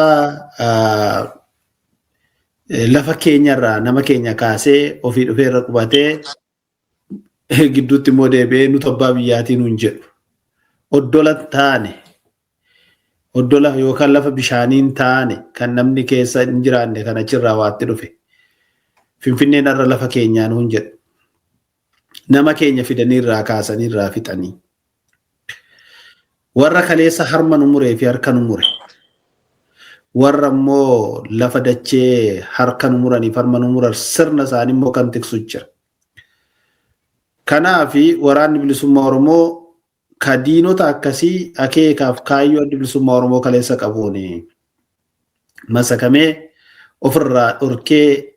Speaker 1: lafa keenyarraa nama keenya kaasee ofii dhufee irra qubatee gidduutti immoo deebi'ee nuti abbaa biyyaatii nuun jedhu. Oddola taane, oddola yookaan lafa bishaaniin taane kan namni keessa hin jiraanne kan achirraa waatti dhufe. Finfinneen irra lafa keenyaa nuun jedhu. Nama keenya fidanii irraa kaasanii irraa fixanii. Warra kaleessa harma nu muree fi harka nu mure. Warra immoo lafa dachee harka nu muraniif harma nu muran sirna isaanii immoo kan tiksu jira. Kanaafi Waraanni Bilisummaa Oromoo ka diinota akkasii akeekaaf kaayyoo Addi Bilisummaa Oromoo kaleessa qabuun masakamee ofirraa dhorkee,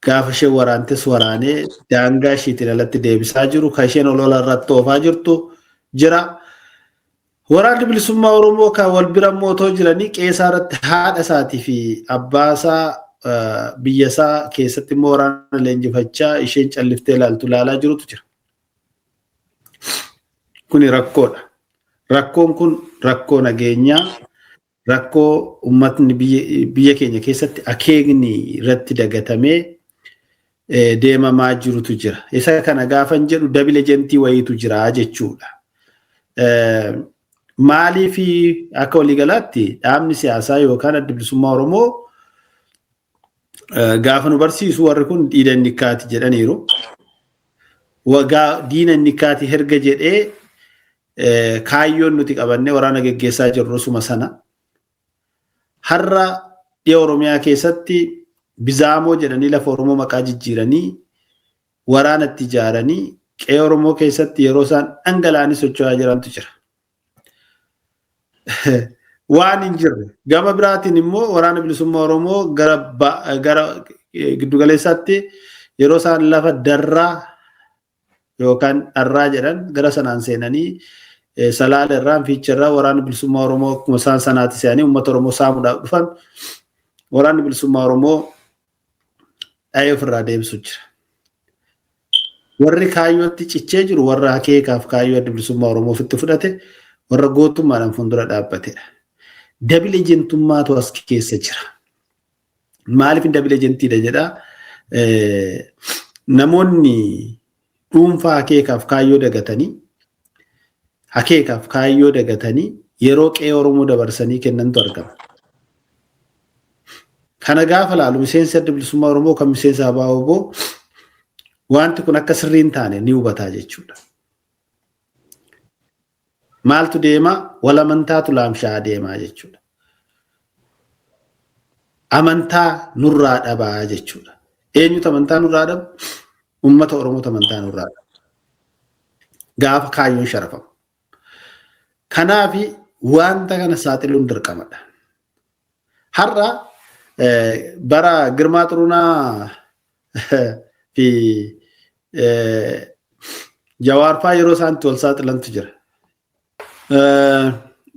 Speaker 1: gaafa isheen waraantes waraanee daangaa ishiitiin alatti deebisaa jiru, kan isheen olola irratti oofaa jirtu jira. Waraanni Bilisummaa Oromoo kan wal bira mootoo jiranii qeesaa irratti haadha isaatii fi abbaa isaa, biyya isaa keessatti immoo waraana leenjifachaa isheen calliftee ilaaltu ilaalaa jirutu jira. Kuni rakkoodha. Rakkoon kun rakkoo nageenyaa, rakkoo uummatni biyya keenya keessatti akeekni irratti dagatamee deemamaa jirutu jira. Isa kana gaafan jedhu double agentii wayiitu jira jechuudha. Maaliif akka waliigalaatti dhaabni siyaasaa yookaan Adda Bilisummaa Oromoo gaafa nu barsiisu warri kun diina innikkaati jedhaniiru. Waggaa diina innikkaati herga jedhee kaayyoon nuti qabannee waraana geggeessaa jirru suma sana. Har'a dhiya Oromiyaa keessatti Bizaamoo jedhanii lafa Oromoo maqaa jijjiiranii waraana itti ijaaranii qe'ee Oromoo keessatti yeroo isaan dhangala'anii socho'aa jirantu jira. Waan hin jirre. Gama biraatiin immoo Waraana Bilisummaa Oromoo gara giddugaleessaatti yeroo isaan lafa Darraa yookaan Dharraa jedhan gara sanaan seenanii, Salaala irraa, Fiicha irraa Waraana Bilisummaa Oromoo akkuma isaan sanaatti seenanii uummata Oromoo saamuudhaaf dhufan Waraanni Bilisummaa Oromoo dhahee ofirraa deebisu jira. Warri kaayyootti cichee jiru warra akeekaaf kaayyoo Adda Bilisummaa Oromoo ofitti fudhate, warra gootummaadhaan fuuldura dhaabbatedha. Double agentummaatu as keessa jira. Maaliif double agentiidha jedhaa? Namoonni dhuunfaa akeekaaf kaayyoo dagatanii yeroo qe'ee Oromoo dabarsanii kennantu argama. Kana gaafa laalu miseensi Adda Bilisummaa Oromoo kan miseensa ABO wanti kun akka sirrii hin taane ni hubataa jechuudha. Maaltu deema? Wal amantaatu laamshaa deemaa jechuudha. Amantaa nurraa dhabaa jechuudha. Eenyutu amantaa nurraa dhabu? Uummata Oromootu amantaa nurraa dhaba. Gaafa kaayyoon sharafamu. Kanaafi wanta kana saaxiluun dirqamadha. Har'a bara Girmaa Xurunaa fi Jawaar fa'aa yeroo isaan itti wal saaxilantu jira.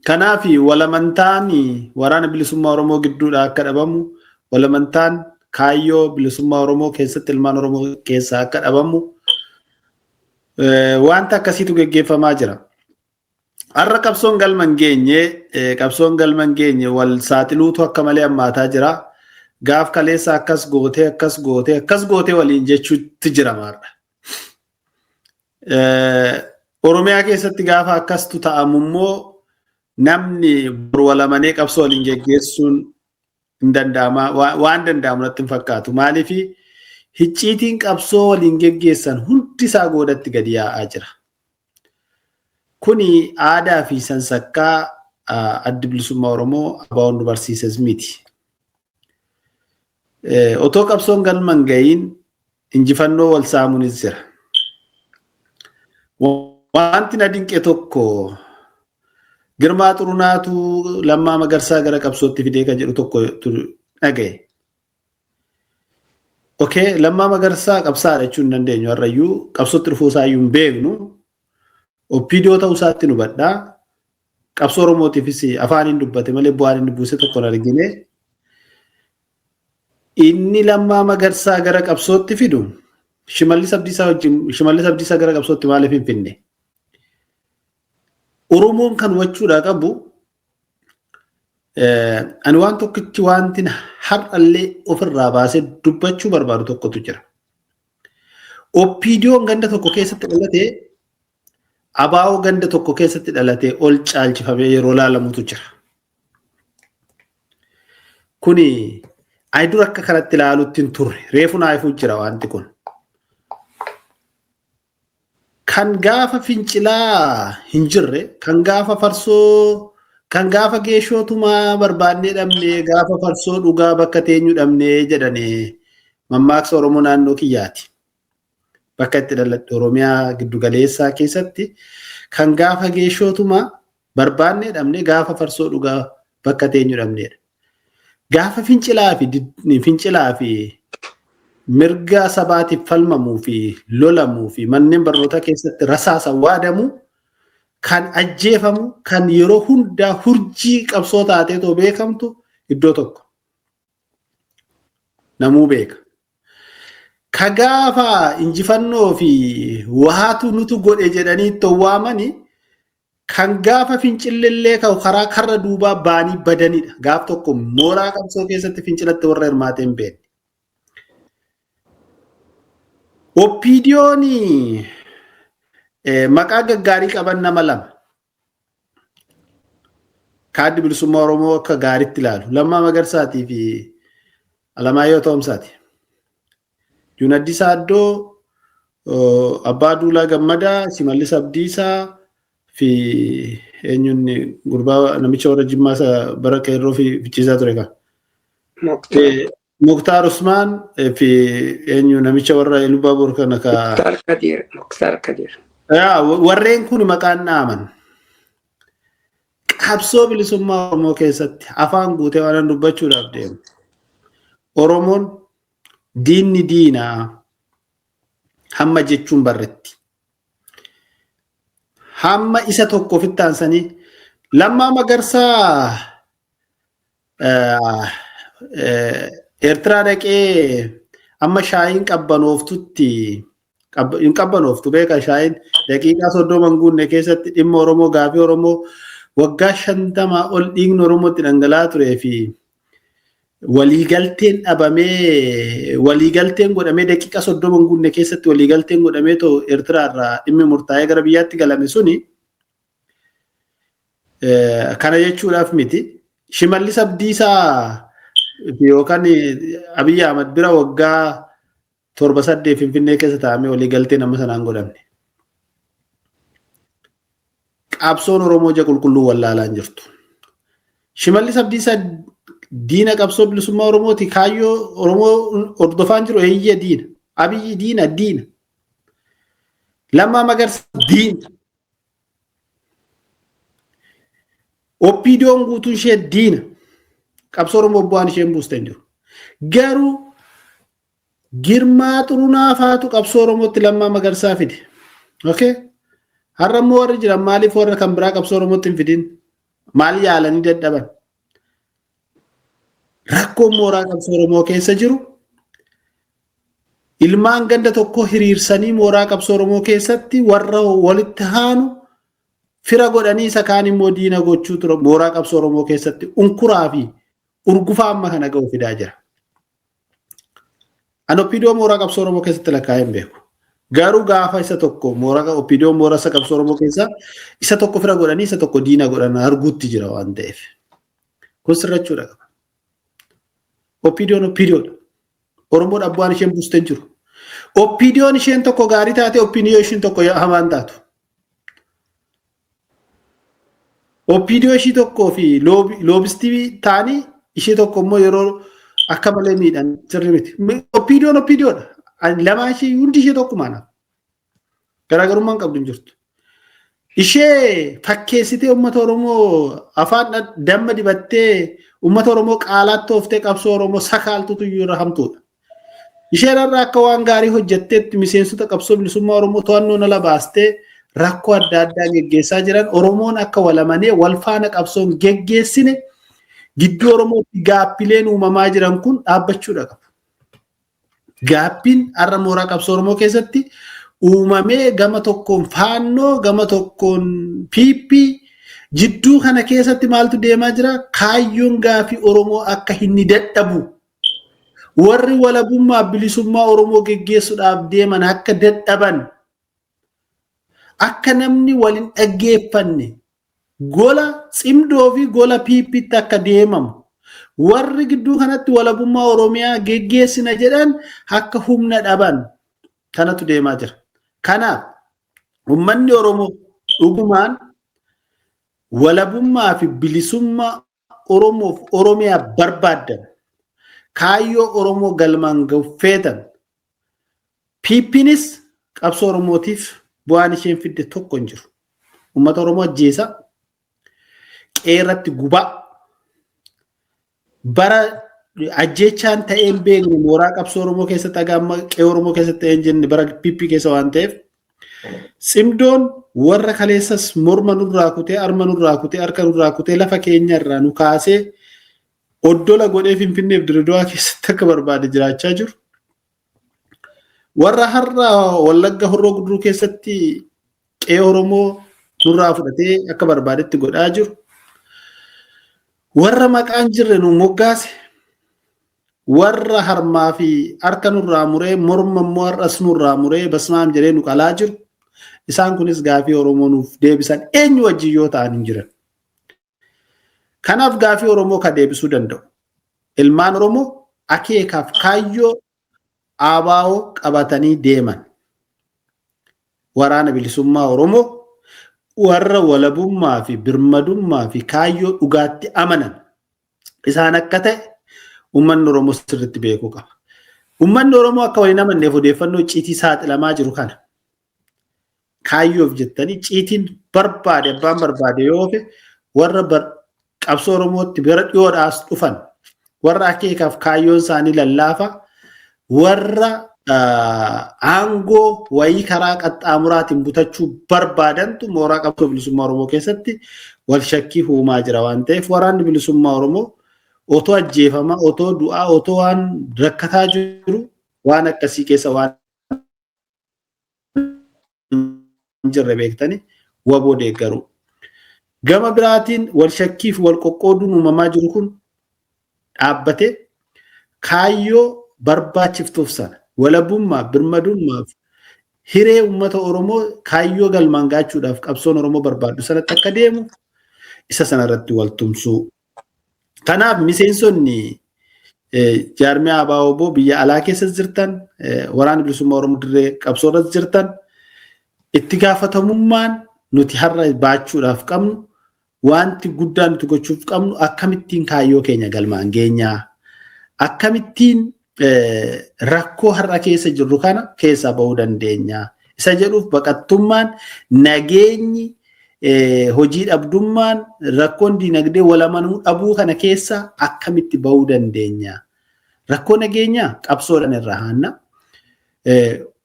Speaker 1: Kanaaf walamantaan Waraana Bilisummaa Oromoo gidduudha akka dhabamu, walamantaan kaayyoo bilisummaa Oromoo keessatti ilmaan Oromoo keessaa akka dhabamu wanta akkasiitu geggeeffamaa jira. Har'a qabsoon galma hin geenye, qabsoon galma hin geenye, wal saaxiluutu akka malee hammaataa jira. Gaaf kaleessa akkas gootee, akkas gootee, akkas gootee waliin jechuutti jira maarra. Oromiyaa keessatti gaafa akkastu ta'amu immoo namni bor wal amanee qabsoo waliin geggeessuun hin danda'ama, waan danda'amu natti hin fakkaatu. Maaliif? Hicciitiin qabsoo waliin geggeessan hundi isaa goodatti gadi yaa'aa jira. Kuni aadaa fi sansakkaa Addi Bilisummaa Oromoo ABO'n nu barsiises miti. Otoo qabsoon galma hin ga'iin injifannoo wal saamuunis jira. Wanti na dinqe tokko Girmaa Xurunaatu Lammaa Magarsaa gara qabsootti fidee kan jedhu tokko dhagaye. Okay, Lammaa Magarsaa qabsaadha jechuu hin dandeenyu har'ayyuu, qabsootti dhufuu isaa iyyuu hin beeknu. OPDO ta'uu isaatti nu badhaa. Qabsoo Oromootiifis afaan hin dubbate malee bu'aan inni buuse tokko hin argine. Inni Lammaa Magarsaa gara qabsootti fidu Shimallis Abdiisaa wajjin, Shimallis Abdiisaa gara qabsootti maaliif hin finne? Oromoon kan hubachuudhaa qabu, ani waan tokkichi wanti har'allee ofirraa baasee dubbachuu barbaadu tokkotu jira. OPDO'n ganda tokko keessatti dhalatee ABO ganda tokko keessatti dhalatee ol caalchifamee yeroo laalamutu jira. Kuni ani dura akka kanatti ilaalutti hin turre. Reefu naa ifuu jira wanti kun. Kan gaafa fincilaa hin jirre, kan gaafa farsoo, kan gaafa geeshoo tumaa barbaannee dhabnee, gaafa farsoo dhugaa bakka teenyu dhabnee jedhanii mammaaksa Oromoo naannoo kiyyaati. Bakka itti dhaladhe Oromiyaa giddugaleessaa keessatti kan gaafa geeshoo tumaa barbaannee dhabnee, gaafa farsoo dhugaa bakka teenyu dhabneedha. Gaafa fincilaa fi mirga sabaatiif falmamuu fi lolamuu fi manneen barnootaa keessatti rasaasa waadamu, kan ajjeefamu, kan yeroo hundaa hurjii qabsoo taateetoo beekamtu iddoo tokko. Namuu beeka. Ka gaafa injifannoo fi waatu nutu godhe jedhanii itti waamani, kan gaafa fincillillee ka'u karaa karra duubaa baanii badanidha. Gaaf tokko mooraa qabsoo keessatti fincilatti warra hirmaatee hin beekne. OPDO'n maqaa gaggaarii qaban nama lama. Kaaddi Bilisummaa Oromoo akka gaariitti ilaalu. Lammaa Magarsaatii fi Alamaayyoo Toomsaati. Junaddii Saaddoo, Abbaa Duulaa Gammadaa, Shimallis Abdiisaa fi eenyuun gurbaa namicha warra Jimmaa bara qeerroo fi fichiisaa ture kan. Muktaar Usmaan fi eenyu namicha warra Ilubaaboor kana ka.
Speaker 2: Muktaar Kadir. Muktaar Kadir.
Speaker 1: Warreen kun maqaan dhaaman. Qabsoo bilisummaa Oromoo keessatti afaan guutee waan dubbachuudhaaf deemu. Oromoon diinni diinaa hamma jechuun barretti. Hamma isa tokko ofitti aansanii Lammaa Magarsaa Eertiraa dhaqee amma shaayiin qabbanooftutti, hin qabbanooftu beeka, shaayiin daqiiqaa 30 hin guunne keessatti dhimma Oromoo, gaafii Oromoo waggaa 50 ol dhiigni Oromootti dhangala'aa turee fi waliigalteen dhabamee, waliigalteen godhamee, daqiiqaa 30 hin guunne keessatti waliigalteen godhamee too Eertiraa irraa dhimmi murtaa'ee gara biyyaatti galame suni kana jechuudhaaf miti. Shimallis Abdiisaa yookaan Abiyyi Ahmad bira waggaa 7 8 Finfinnee keessa taa'amee waliigalteen amma sanaan godhamne. Qabsoon Oromoo ija qulqulluu wallaalaan jirtu. Shimallis Abdiisaa diina qabsoo bilisummaa Oromooti. Kaayyoo Oromoo hordofaan jiru, eeyyee, diina. Abiyyi diina, diina. Lammaa Magarsaa diina. OPDO'n guutuun ishee diina. Qabsoo Oromoo bu'aan isheen buuste hin jiru. Garuu Girmaa Xurunaa faatu qabsoo Oromootti Lammaa Magarsaa fide. Okay? Har'a immoo warri jiran maaliif warra kan biraa qabsoo Oromootti hin fidin? Maal yaalanii dadhaban? Rakkoon mooraa qabsoo Oromoo keessa jiru ilmaan ganda tokko hiriirsanii mooraa qabsoo Oromoo keessatti warra walitti haanu fira godhanii isa kaan immoo diina gochuu ture mooraa qabsoo Oromoo keessatti unkuraa fi urgufaa amma kana ga'u fidaa jira. An OPDO mooraa qabsoo Oromoo keessatti lakkaa'ee hin beeku. Garuu gaafa isa tokko mooraa OPDO mooraa isa qabsoo Oromoo keessa isa tokko fira godhanii isa tokko diina godhan arguutti jira waan ta'eef. Kun sirrachuudha qaba. OPDO'n OPDOdha. Oromoodhaaf bu'aan isheen buustee hin jiru. OPDO'n isheen tokko gaarii taate OPDO isheen tokko hamaan taatu. OPDO ishii tokkoo fi loobistii ta'anii ishee tokko immoo yeroo akka malee miidhan sirrii miti. OPDO'n OPDOdha. Lamaan ishee hundi ishee tokkumaa naaf. Garaagarummaan qabdu hin jirtu. Ishee fakkeessitee uummata Oromoo afaan damma dibattee uummata Oromoo qaalaatti ooftee qabsoo Oromoo sakaaltutu iyyuu irra hamtuudha. Isheen irraa akka waan gaarii hojjetteetti miseensota qabsoo bilisummaa Oromoo to'annoo nala baastee rakkoo adda addaa geggeessaa jiran Oromoon akka walamanee wal faana qabsoon geggeessine gidduu Oromootti gaaffileen uumamaa jiran kun dhaabbachuudha qabu. Gaaffiin har'a mooraa qabsoo Oromoo keessatti uumamee gama tokkoon faannoo gama tokkoon PP jidduu kana keessatti maaltu deemaa jira? Kaayyoon gaaffii Oromoo akka hin dadhabu. Warri walabummaa bilisummaa Oromoo geggeessuudhaaf deeman akka dadhaban akka namni waliin dhaggeeffanne gola cimdoo fi gola PPtti akka deemamu warri gidduu kanatti walabummaa Oromiyaa geggeessina jedhan akka humna dhaban kanatu deemaa jira. Kanaaf uummanni Oromoo dhugumaan walabummaa fi bilisummaa Oromoof Oromiyaa barbaaddan kaayyoo Oromoo galmaan ga'uufeetan PPnis qabsoo Oromootiif bu'aan isheen fidde tokko hin jiru. Uummata Oromoo ajjeesa, qeerratti gubaa, bara ajjeechaan ta'ee hin beekne mooraa qabsoo Oromoo keessatti haga amma qe'ee Oromoo keessatti ta'ee hin jenne bara PP keessa waan ta'eef Cimdoon warra kaleessas morma nurraa kutee, arma nurraa kutee, harka nurraa kutee lafa keenya irraa nu kaasee oddola godhee Finfinneef Dirredawaa keessatti akka barbaade jiraachaa jiru. Warra har'a Wallagga Horroo Guduruu keessatti qe'ee Oromoo nurraa fudhatee akka barbaadetti godhaa jiru. Warra maqaan jirre nu moggaase. Warra harmaa fi harka nurraa muree morma immoo har'as nurraa muree basmaam jedhee nu qalaa jiru. Isaan kunis gaafii Oromoo nuuf deebisan eenyu wajjin yoo ta'an hin jiran. Kanaaf gaafii Oromoo ka deebisuu danda'u. Ilmaan Oromoo akeekaaf kaayyoo ABO qabatanii deeman. Waraana bilisummaa Oromoo warra walabummaa fi birmadummaa fi kaayyoo dhugaatti amanan isaan akka ta'e uummanni Oromoo sirriitti beekuu qaba. Uummanni Oromoo akka waliin amanneef odeeffannoo icciitii saaxilamaa jiru kana kaayyoof jettanii icciitiin barbaade abbaan barbaade yoo ofe warra qabsoo Oromootti bara dhiyoodhaas dhufan warra akeekaaf kaayyoon isaanii lallaafa warra aangoo wayii karaa qaxxaamuraatiin butachuu barbaadantu mooraa qabsoo bilisummaa Oromoo keessatti wal shakkii uumaa jira waan ta'eef waraanni bilisummaa Oromoo otoo ajjeefamaa, otoo du'aa, otoo waan rakkataa jiru waan akkasii keessa waan hin jirre beektanii waboo deeggaruu. Gama biraatiin wal shakkii fi wal qoqqooduun uumamaa jiru kun dhaabbatee kaayyoo barbaachiftuuf sana walabummaa, birmadummaaf hiree uummata Oromoo kaayyoo galmaan gaachuudhaaf qabsoon Oromoo barbaaddu sanatti akka deemu isa sanarratti wal tumsuu. Kanaaf miseensonni jaarmiyaa ABO biyya alaa keessa jirtan, waraana bilisummaa Oromoo dirree qabsoo irratti jirtan, itti gaafatamummaan nuti har'a baachuudhaaf qabnu wanti guddaan nuti gochuuf qabnu akkamittiin kaayyoo keenya galmaan geenyaa, akkamittiin rakkoo har'a keessa jirru kana keessaa ba'uu dandeenya. Isa jedhuuf baqattummaan nageenyi hojii dhabdummaan rakkoon diinagdee walamanuu dhabuu kana keessa akkamitti ba'uu dandeenya. Rakkoo nageenyaa qabsoodhaan irraa haanna.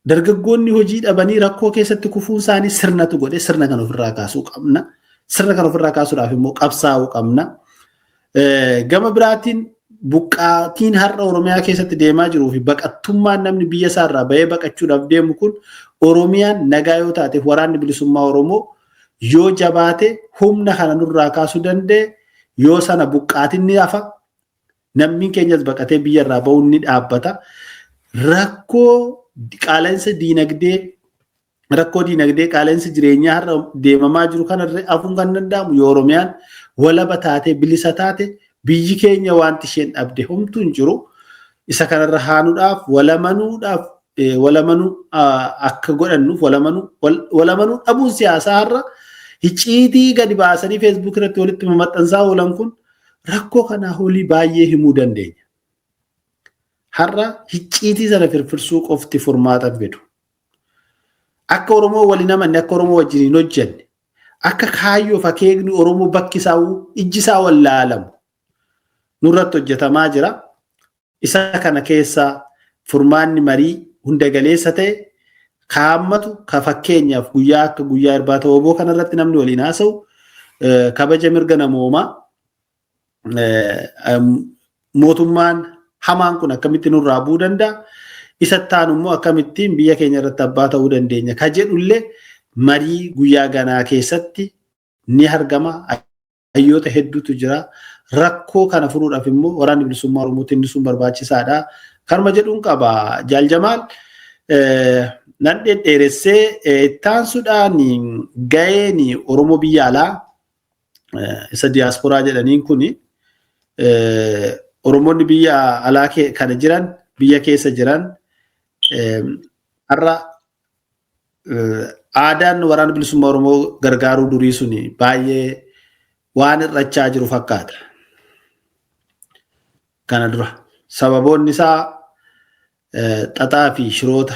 Speaker 1: Dargaggoonni hojii dhabanii rakkoo keessatti kufuun isaanii sirnatu godhe sirna kan ofirraa kaasuu qabna. Sirna kan ofirraa kaasuudhaaf immoo qabsaa'uu qabna. Gama biraatiin buqqaatiin har'a Oromiyaa keessatti deemaa jiruu fi baqattummaan namni biyya isaarraa bahee baqachuudhaaf deemu kun Oromiyaan nagaa yoo taateef waraanni bilisummaa Oromoo yoo jabaate humna kana nurraa kaasuu danda'e yoo sana buqqaatiin ni hafa namni keenyas baqatee biyya irraa bahuun ni dhaabbata. Rakkoo qaala'insa diinagdee rakkoo diinagdee qaala'insa jireenyaa har'a deemamaa jiru kanarra hafuun kan danda'amu yoo Oromiyaan walaba taate bilisa taate biyyi keenya wanti isheen dhabde homtuu hin jiru. Isa kanarra haanuudhaaf walamanuudhaaf walamanuu akka godhannuuf walamanuu dhabuun siyaasaa har'a hicciitii gadi baasanii Facebook irratti walitti maxxansaa oolan kun rakkoo kanaa olii baay'ee himuu dandeenya. Har'a hicciitii sana firfirsuu qofti furmaata fidu. Akka Oromoo waliin amanne, akka Oromoo wajjin hin hojjenne, akka kaayyoof akeekni Oromoo bakki isaa ijji isaa wallaalamu nurratti hojjetamaa jira. Isa kana keessaa furmaanni marii hunda galeessa ta'e kaammatu ka fakkeenyaaf guyyaa akka guyyaa irbaata oboo kanarratti namni waliin haasa'u, kabaja mirga namoomaa, mootummaan hamaan kun akkamitti nurraa bu'uu danda'a, isa taanu immoo akkamittiin biyya keenya irratti abbaa ta'uu dandeenya ka jedhullee marii guyyaa ganaa keessatti ni argama. Hayyoota hedduutu jira. Rakkoo kana furuudhaaf immoo Waraanni Bilisummaa Oromootiin inni sun barbaachisaadha. Kanuma jedhuun qaba. Jaal Jamaal, nan dhedheeressee. Ittaansuudhaan gaheen Oromoo biyya alaa isa diyaasporaa jedhaniin kuni, Oromoonni biyya alaa kana jiran, biyya keessa jiran, har'a aadaan Waraana Bilisummaa Oromoo gargaaruu durii suni baay'ee waan hir'achaa jiru fakkaata. Kana dura sababoonni isaa xaxaa fi shiroota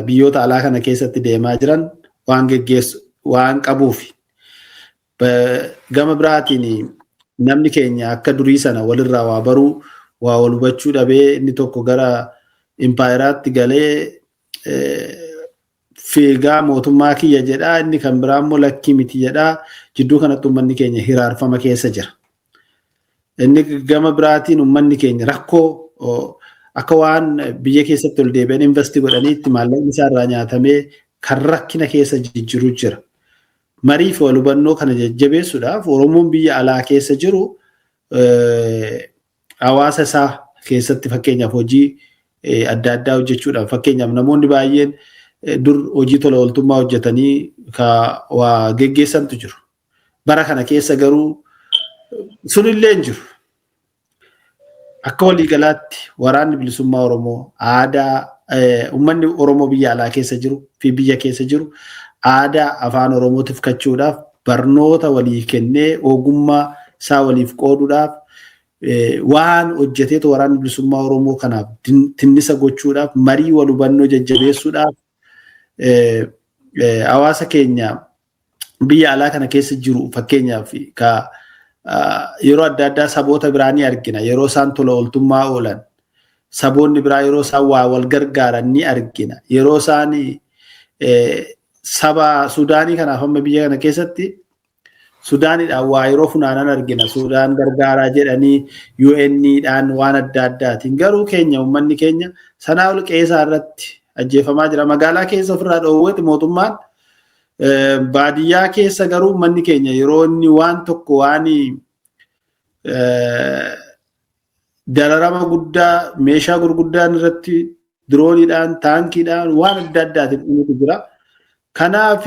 Speaker 1: biyyoota alaa kana keessatti deemaa jiran waan geggeessu waan qabuuf, gama biraatiin namni keenya akka durii sana walirraa waa baruu, waa wal hubachuu dhabee, inni tokko gara impaayeraatti galee fiigaa mootummaa kiyya jedhaa, inni kan biraa immoo lakkii miti jedhaa, jidduu kanatti uummanni keenya hiraarfama keessa jira. Inni gama biraatiin uummanni keenya rakkoo akka waan biyya keessatti ol deebi'an invest godhanii itti maallaqni isaa irraa nyaatamee kan rakkina keessa jijjiiru jira. Marii fi wal hubannoo kana jajjabeessuudhaaf Oromoon biyya alaa keessa jiru hawaasa isaa keessatti fakkeenyaaf hojii adda addaa hojjechuudhaaf, fakkeenyaaf namoonni baay'een dur hojii tola ooltummaa hojjetanii ka waa geggeessantu jiru. Bara kana keessa garuu sunillee hin jiru. Akka waliigalaatti Waraanni Bilisummaa Oromoo aadaa uummanni Oromoo biyya alaa keessa jiru fi biyya keessa jiru aadaa afaan Oromoo tifkachuudhaaf, barnoota walii kennee ogummaa isaa waliif qooduudhaaf waan hojjeteetu, Waraanni Bilisummaa Oromoo kanaaf tinnisa gochuudhaaf, marii wal hubannoo jajjabeessuudhaaf, hawaasa keenya biyya alaa kana keessa jiru, fakkeenyaaf ka yeroo adda addaa saboota biraa ni argina, yeroo isaan tola ooltummaa oolan, saboonni biraa yeroo isaan waa wal gargaaran ni argina. Yeroo isaan saba Sudaanii kanaaf amma biyya kana keessatti Sudaaniidhaan waa yeroo funaanan argina, Sudaan gargaaraa jedhanii UN'dhaan waan adda addaatiin. Garuu keenya uummanni keenya sanaa ol qe'eesaa irratti ajjeefamaa jira. Magaalaa keessa ofirraa dhoowweeti mootummaan. Baadiyyaa keessa garuu uummanni keenya yeroo inni waan tokko waan dararama guddaa meeshaa gurguddaan irratti dirooniidhaan, taankiidhaan, waan adda addaatiin dhumutu jira. Kanaaf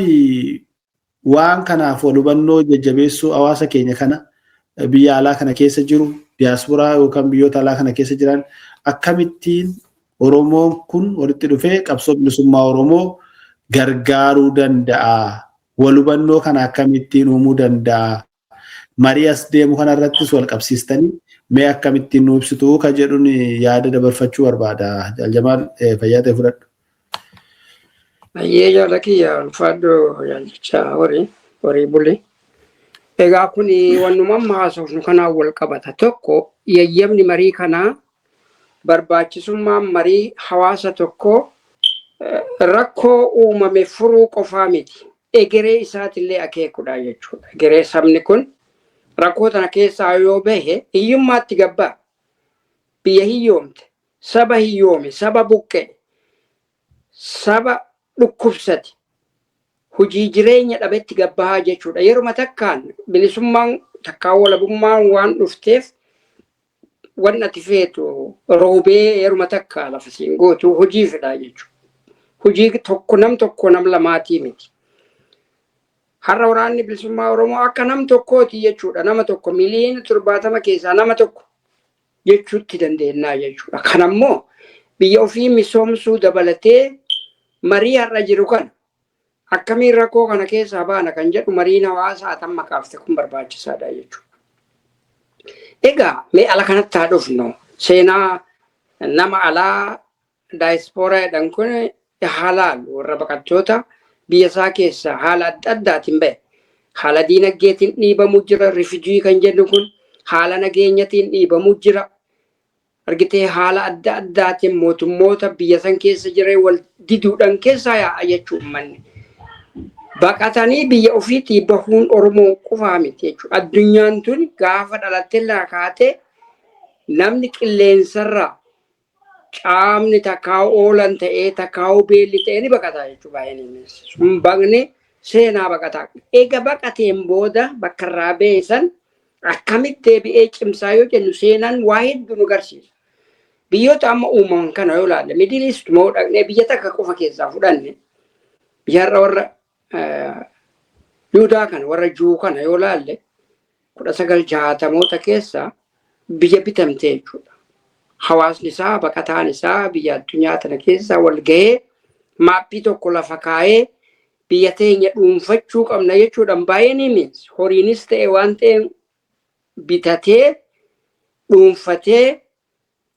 Speaker 1: waan kanaaf wal hubannoo jajjabeessuu hawaasa keenya kana biyya alaa kana keessa jiru, diyaasporaa yookaan biyyoota alaa kana keessa jiran, akkamittiin Oromoon kun walitti dhufee qabsoo bilisummaa Oromoo gargaaruu danda'a? Wal hubannoo kana akkamittiin uumuu danda'a? Marii as deemu kanarrattis wal qabsiistanii mee akkamittiin nu ibsitu ka jedhuun yaada dabarfachuu barbaada. Jaal Jamaal, fayyaa ta'e, fudhadhu.
Speaker 2: Ayyee, jaala kiyya, ulfaadhu, jaallichaa horii horii buli. Egaa kun wannuma amma haasofnu kanaan wal qabata. Tokko, yayyabni marii kanaa, barbaachisummaan marii hawaasa tokkoo rakkoo uumame furuu qofaa miti. Egeree isaatillee akeekudha jechuudha. Egeree sabni kun rakkoo tana keessaa yoo bahe hiyyummaatti gabbaa. Biyya hiyyoomte, saba hiyyoome, saba buqqe, saba dhukkubsate, hojii jireenya dhabetti gabbahaa jechuudha. Yeruma takkaan bilisummaan takkaan walabummaan waan dhufteef waan ati feetu roobee yeruma takka lafa siin gootu, hojii fedhaa jechuudha. Hojii tokko nam tokko nam lamaatii miti. Har'a Waraanni Bilisummaa Oromoo akka nam tokkooti jechuudha. Nama tokko 70 miliyoona keessaa nama tokko. Jechuutti dandeenya jechuudha. Kanammoo biyya ofii misoomsuu dabalatee marii har'a jiru kana akkamiin rakkoo kana keessaa baana kan jedhu mariin hawaasaa tan maqaafte kun barbaachisaadha jechuudha. Egaa mee ala kanatti haa dhufnu. Seenaa nama alaa daayispooraa jedhan kun haalaan warra baqattoota biyya isaa keessaa haala adda addaatiin bahe. Haala diinagdeetiin dhiibamuu jira. Refugee kan jennu kun haala nageenyatiin dhiibamuu jira. Argitee, haala adda addaatiin mootummoota biyya san keessa jiran wal diduudhaan keessaa yaa'a jechuu uummanni. Baqatanii biyya ofiitii bahuun Oromoo qofaa miti jechuudha. Addunyaan tun gaafa dhalattee irraa kaatee namni qilleensarraa caamni takkaa'u oolan ta'ee takkaa'u beelli ta'ee ni baqata jechuudha baay'een. Sun baqni seenaa baqataa. Eega baqateen booda bakka irraa ba'e san akkamitti deebi'ee cimsaa yoo jennu, seenaan waa hedduu nu garsiisa. Biyyoota amma uumaman kana yoo ilaalle, Middle East moo dhaqnee biyya takka qofa keessaa fudhanne, biyya har'a warra Yuudaa kana, warra Juu kana yoo ilaalle, 1960moota keessa biyya bitamte jechuudha. Hawaasni isaa, baqataan isaa biyya addunyaa tana keessa wal gahee maappii tokko lafa kaa'ee biyya teenya dhuunfachuu qabna jechuudhaan baay'ee ni means horiinis ta'e waan ta'e bitatee dhuunfatee,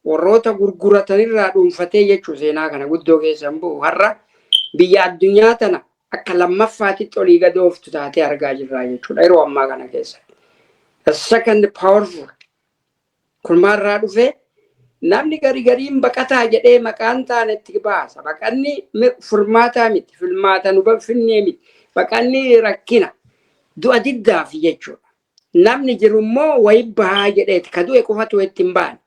Speaker 2: warroota gurguratanirraa dhuunfatee jechuu. Seenaa kana guddoo keessa hin bu'u. Har'a biyya addunyaa tana akka lammaffaatitti olii gad ooftu taatee argaa jirra jechuudha yeroo ammaa kana keessa. The second powerful kun maalirraa dhufe? Namni gari gariin baqataa jedhee maqaan taane itti baasa. Baqanni furmaataa miti. Filmaata nu finnee miti. Baqanni rakkina. Du'a diddaafi jechuudha. Namni jiru immoo wayi bahaa jedheeti. Ka du'e qofatu itti hin baane.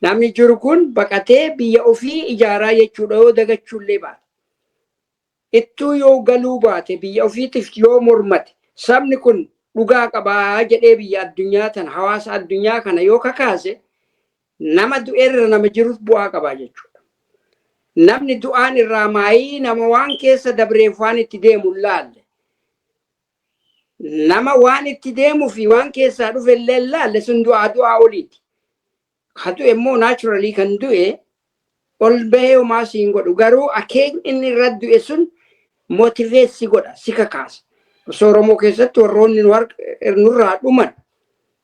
Speaker 2: Namni jiru kun baqatee biyya ofii ijaaraa jechuudha yoo dagachuullee baate. Ittuu yoo galuu baate, biyya ofiitiif yoo mormate, sabni kun dhugaa qabaa jedhee biyya addunyaa tana, hawaasa addunyaa kana yoo kakaase, nama du'eerra nama jirus bu'aa qabaa jechuudha. Namni du'aan irraa maayii nama waan keessa dabreef waan itti deemu hin laalle. Nama waan itti deemuu fi waan keessaa dhufe illee hin laalle, sun du'aa du'aa oliiti. Ka du'e immoo naturally kan du'e ol bahee homaa siin godhu, garuu akeekni inni irra du'e sun motivate si godha, si kakaasa. Osoo Oromoo keessatti warroonni nurraa dhuman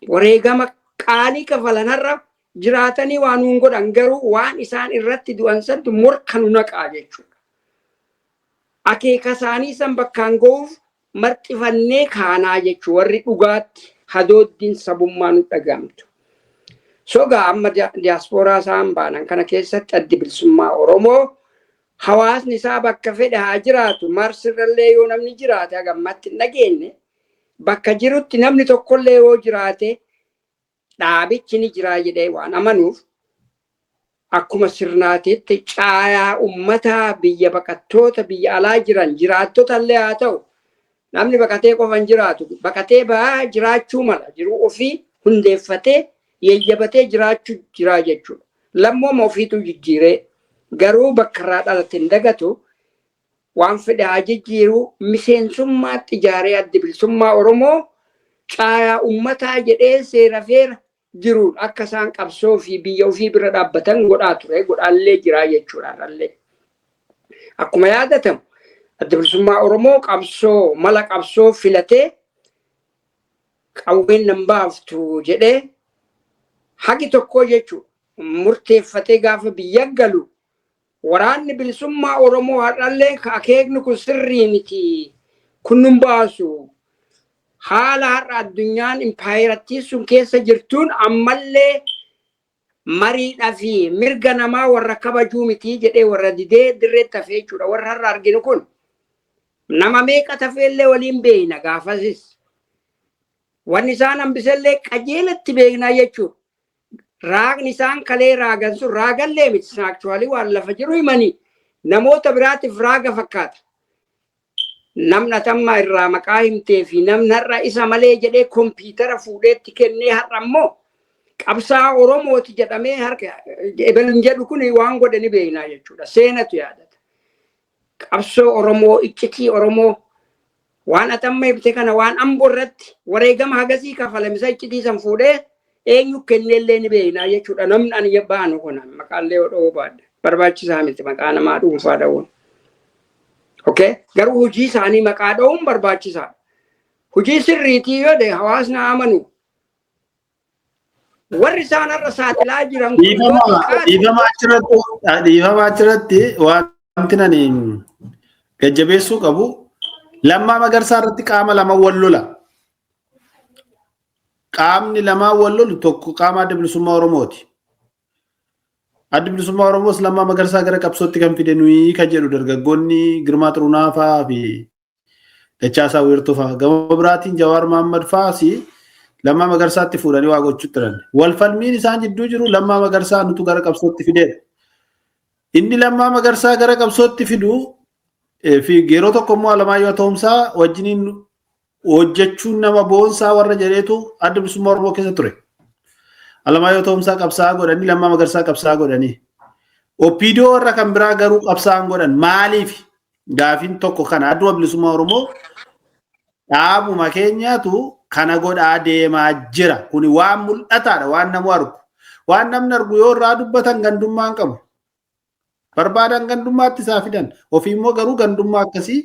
Speaker 2: wareegama qaalii kafalan har'a jiraatanii waan nuun godhan, garuu waan isaan irratti du'an santu morka nu naqaa jechuudha. Akeeka isaanii san bakkaan ga'uuf marxifannee kaanaa jechuu, warri dhugaatti hadooddiin sabummaa nu dhagaamtu. Sogaa amma diyaaspooraa isaan baanan kana keessatti Addi Bilisummaa Oromoo hawaasni isaa bakka fedhe haa jiraatu, Marsirrallee yoo namni jiraate hagammatti hin dhageenye, bakka jirutti namni tokkollee yoo jiraate dhaabichi ni jiraa jedhee waan amanuuf, akkuma sirnaatitti caayaa ummataa biyya baqattoota biyya alaa jiran jiraattota illee haa ta'u, namni baqatee qofa hin jiraatu, baqatee ba'aa jiraachuu mala, jiruu ofii hundeeffatee yayyabatee jiraachuu jiraa jechuudha. Lammooma ofiitu jijjiiree garuu bakka irraa dhalate hin dagatu. Waan fedhe haa jijjiiru, miseensummaatti ijaaree Addi Bilisummaa Oromoo caayaa ummataa jedhee seera feera jiruun akka isaan qabsoo fi biyya ofii bira dhaabbatan godhaa ture, godhaallee jiraa jechuudha har'allee. Akkuma yaadatamu, Adda Bilisummaa Oromoo qabsoo mala qabsoo filatee qawween nan baaftu jedhee haqi tokko jechuudha murteeffatee gaafa biyya galu, Waraanni Bilisummaa Oromoo har'allee akeekni kun sirrii miti, kun nun baasu, haala har'a addunyaan impaayerattii sun keessa jirtuun ammallee mariidhaa fi mirga namaa warra kabajuu miti jedhee warra didee dirreetti hafee jechuudha. Warra har'a arginu kun nama meeqa tafeellee waliin beekna gaafasis. Wanni isaan hambisellee qajeelatti beeknaa jechuudha. Raagni isaan kalee raagan sun raagallee miti. Actually waan lafa jiru himanii namoota biraatiif raaga fakkaata. Namni atammaa irraa maqaa himtee fi namni har'a isa malee jedhee kompiitara fuudheetti kennee har'a immoo qabsaa Oromooti jedhamee harka ebelun jedhu kun waan godhe ni beeknaa jechuudha. Seenatu yaadata. Qabsoo Oromoo, iccitii Oromoo, waan atamma himte kana, waan Amboo irratti wareegama hagasii kafalamisa iccitii san fuudhee Eenyu kenneellee ni beeknaa jechuudha. Namni ani baanu kun maqaallee yoo dha'uu baadhe barbaachisaa miti maqaa namaa dhuunfaa dha'uun. Okay? Garuu hojii isaanii maqaa dha'uun barbaachisaadha. Hojii sirriitii yoo ta'e hawaasni amanu. Warri isaan har'a saaxilaa jiran kun yoo xiqqaate
Speaker 1: Dhiifama, achirratti wanti nani gajjabeessuu qabu, Lammaa Magarsaa irratti qaama lama wal lola. Qaamni lamaan wal lolu tokko qaama Adda Bilisummaa Oromooti. Adda Bilisummaa Oromoos Lammaa Magarsaa gara qabsootti kan fide nuyi kan jedhu dargaggoonni Girmaa Xurunaa fa'aa fi Dachaasaa Wiirtuu fa'aa. Gama biraatiin Jawaar Mahaammad fa'aas Lammaa Magarsaatti fuudhanii waa gochuu turan. Wal falmiin isaan jidduu jiru Lammaa Magarsaa nutu gara qabsootti fideedha. Inni Lammaa Magarsaa gara qabsootti fidu fi yeroo tokko immoo Alamaayyoo Atoomsaa wajjiniin hojjechuun nama boonsaa warra jedheetu Adda Bilisummaa Oromoo keessa ture. Alamaayyoo Atoomsaa qabsaa'aa godhanii, Lammaa Magarsaa qabsaa'aa godhanii. OPDO warra kan biraa garuu qabsaa'an godhan maaliif? Gaafiin tokko kana. Adda Bilisummaa Oromoo dhaabuma keenyaatu kana godhaa deemaa jira. Kuni waan mul'ataadha, waan namu argu. Waan namni argu yoo irraa dubbatan gandummaa hin qabu. Barbaadan gandummaatti isaa fidan. Ofii immoo garuu gandummaa akkasii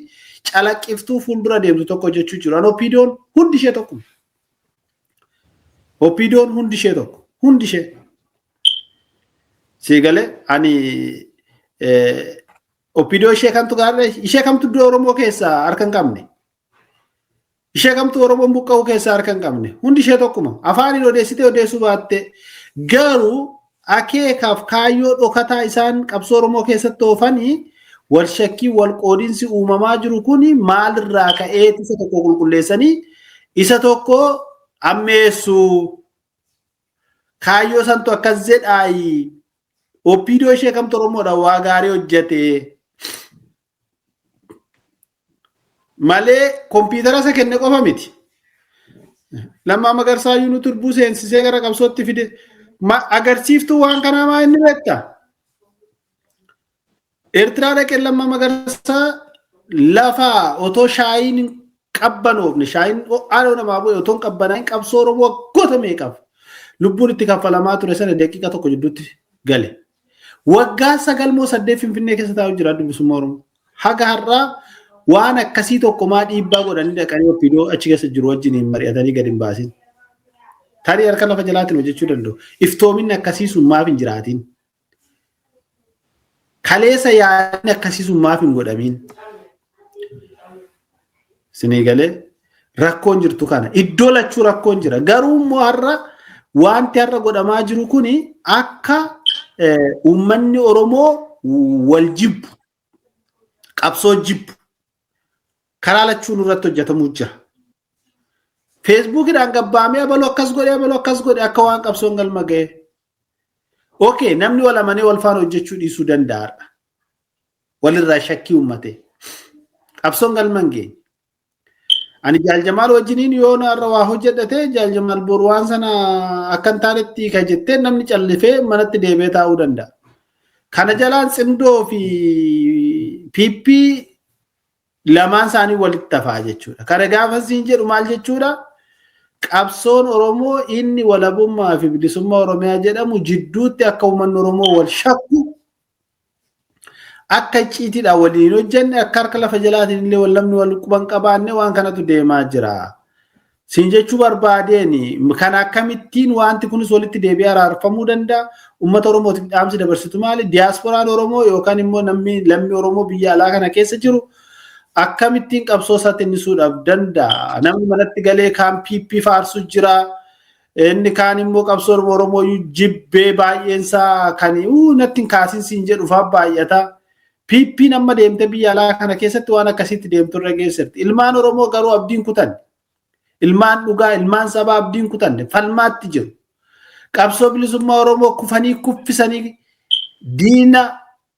Speaker 1: calaqqiftuu fuuldura deemtu tokko hojjechuu jiru. An OPDOn hundi ishee tokko. OPDOn hundi ishee tokko. Hundi ishee. Siigalee ani OPDO ishee kamtu gaarree, ishee kamtu iddoo Oromoo keessaa harka hin qabne. Ishee kamtu Oromoon buqqa'uu keessaa harka hin qabne. Hundi ishee tokkuma. Afaaniin odeessitee odeessuu baatte garuu akeekaaf kaayyoo dhokataa isaan qabsoo Oromoo keessatti oofanii wal shakkii wal qoodinsi uumamaa jiru kuni maalirraa ka'ee isa tokko qulqulleessanii isa tokko ammeessu. Kaayyoo santu akkas jedhaayi. OPDO ishee kamtu Oromoodha waa gaarii hojjete. Malee kompiitara isa kenne qofa miti. Lammaa Magarsaa iyyuu nu turbuu seensisee gara qabsootti fide. Agarsiiftuu waan kanaa maa inni beekta? Eertiraa dhaqee Lammaa Magarsaa lafa otoo shaayiin hin qabbanoofne, shaayiin ho'aan namaa bu'e otoo hin qabbanaa'in, qabsoo Oromoo waggoota meeqaaf lubbuun itti kaffalamaa ture sana daqiiqa tokko jidduutti gale. Waggaa 9 moo 8 Finfinnee keessa taa'u jira Adda Bilisummaa Oromoo. Haga har'aa waan akkasii tokko maa dhiibbaa godhanii dhaqanii OPDO achi keessa jiru wajjin hin mari'atanii gadi hin baasin? Tarii harka lafa jalaatiin hojjechuu danda'u. Iftoominni akkasii sun maaf hin jiraatin? Kaleessa yaadni akkasii sun maaf hin godhamin? Sinii galee rakkoon jirtu kana. Iddoo lachuu rakkoon jira. Garuu immoo har'a wanti har'a godhamaa jiru kuni akka uummanni Oromoo wal jibbu, qabsoo jibbu karaa lachuun irratti hojjetamuu jira. Feesbuukidhaan gabbaamee abaluu akkas godhe, abaluu akkas godhe, akka waan qabsoon galma ga'e. Okay, namni wal amanee wal faana hojjechuu dhiisuu danda'a. Walirraa shakkii uummate. Qabsoon galma hin geenye. Ani Jaal Jamaal wajjiniin yoo narra waa hojjedhate, Jaal Jamaal boru waan sana akka hin taanetti hiika jettee namni callifee manatti deebi'ee taa'uu danda'a. Kana jalaan Tsimdoo fi PP lamaan isaanii walitti hafaa jechuudha. Kana gaafa siin jedhu maal jechuudha? Qabsoon Oromoo inni walabummaa fi bilisummaa Oromiyaa jedhamu jidduutti akka uummanni Oromoo wal shakku, akka icciitiidhaan waliin hin hojjenne, akka harka lafa jalaatiin illee wal namni wal quban qabaanne waan kanatu deemaa jira. Siin jechuu barbaadeen kana, akkamittiin wanti kunis walitti deebi'ee araarfamuu danda'a? Uummata Oromootiif dhaamsi dabarsitu maali? Diyaaspooraan Oromoo yookaan immoo namni lammii Oromoo biyya alaa kana keessa jiru akkamittiin qabsoo isaa tinnisuudhaaf danda'a? Namni manatti galee kaan PP faarsu jira. Inni kaan immoo qabsoo Oromoo jibbee baay'een isaa kan natti hin kaasin siin jedhu fa'aa baay'ata. PP'n amma deemtee biyya alaa kana keessatti waan akkasitti deemtu irra geessirti. Ilmaan Oromoo garuu abdiin kutanne. Ilmaan dhugaa, ilmaan sabaa abdiin kutanne falmaatti jiru. Qabsoo bilisummaa Oromoo kufanii kuffisanii diina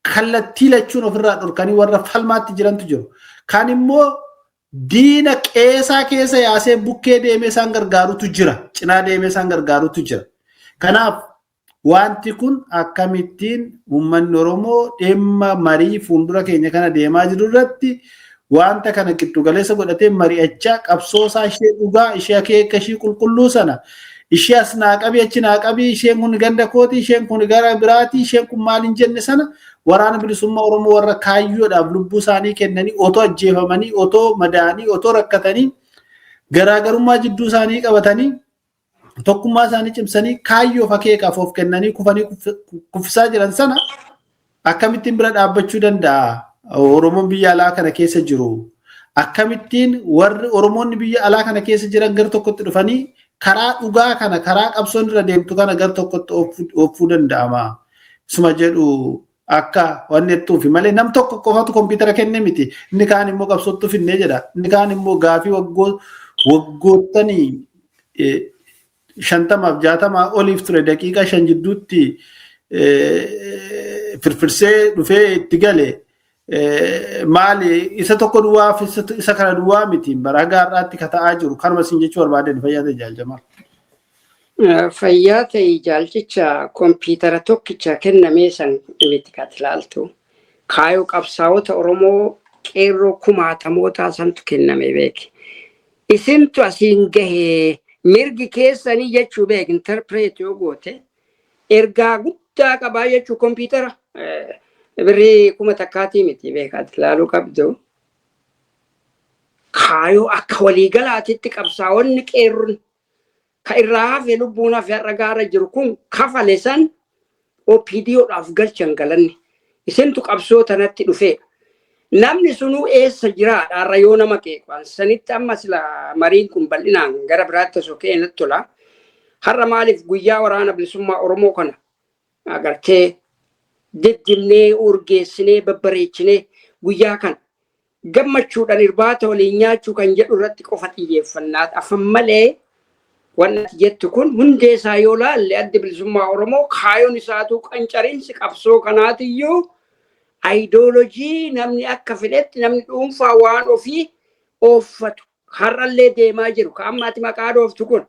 Speaker 1: kallattii lachuun ofirraa dhorkanii warra falmaatti jirantu jiru. Kan immoo diina qeesaa keessa yaasee bukkee deemee isaan gargaarutu jira. Cinaa deemee isaan gargaarutu jira. Kanaaf wanti kun akkamittiin uummanni Oromoo dhimma marii fuuldura keenya kana deemaa jiru irratti wanta kana giddu galeessa godhatee mari'achaa qabsoo isaa ishee dhugaa, ishee akeeka ishee qulqulluu sana, Ishee as naa qabi, achi naa qabi, isheen kun ganda kooti, isheen kun gara biraati, isheen kun maal hin jenne sana, Waraana Bilisummaa Oromoo warra kaayyoodhaaf lubbuu isaanii kennanii, otoo ajjeefamanii, otoo madaanii, otoo rakkatanii, garaagarummaa jidduu isaanii qabatanii, tokkummaa isaanii cimsanii, kaayyoof akeekaaf of kennanii kufanii kuffisaa jiran sana akkamittiin bira dhaabbachuu danda'a? Oromoon biyya alaa kana keessa jiru. Akkamittiin warri Oromoonni biyya alaa kana keessa jiran gara tokkotti dhufanii karaa dhugaa kana, karaa qabsoon irra deemtu kana gara tokkotti oofuu danda'ama? Suma jedhu akka wanni jettuufi malee nam tokko qofatu kompiitara kenne miti. Inni kaan immoo qabsootti finnee jedha. Inni kaan immoo gaafii waggoottanii 50f 60 oliif ture daqiiqaa 5 jidduutti firfirsee dhufee itti gale. Maali, isa tokko duwwaaf isa kana duwwaa miti, bara gaarraatti ka ta'aa jiru kanuma isin jechuu barbaaden. Fayyaa ta'e, Jaaljamaa.
Speaker 2: Fayyaa ta'e, jaalchicha. Kompiitara tokkicha kennamee san miti kan ilaaltu. Kaayoo qabsaa'ota Oromoo qeerroo kumaatamootaa santu kenname beeki. Isintu asiin gahee, mirgi keessanii jechuu beek. Interpret yoo goote ergaa guddaa qabaa jechuu. Kompiitara birrii 1000tii miti beekaati ilaaluu qabdu. Kaayoo akka waliigalaatitti qabsaa'onni qeerroon ka irraa hafe, lubbuun hafe, har'a gaara jiru kun kafale san OPDOdhaaf galchan galanni. Isintu qabsoo tanatti dhufeedha. Namni sunuu eessa jiraadha har'a yoo nama qeequ? Sanitti amma sila mariin kun bal'inaan gara biraatti osoo ka'e natti tola. Har'a maaliif guyyaa Waraana Bilisummaa Oromoo kana agartee diddimnee, urgeessinee, babbareechinee, guyyaa kana gammachuudhaan irbaata waliin nyaachuu kan jedhu irratti qofa xiyyeeffannaa afan malee, wanni ati jettu kun hundee isaa yoo laalle, Addi Bilisummaa Oromoo kaayoon isaatu, qancariinsi qabsoo kanaatiyyuu ayidoolojii namni akka fedhetti, namni dhuunfaa waan ofii ooffatu har'allee deemaa jiru. Ka amma ati maqaa dhooftu kun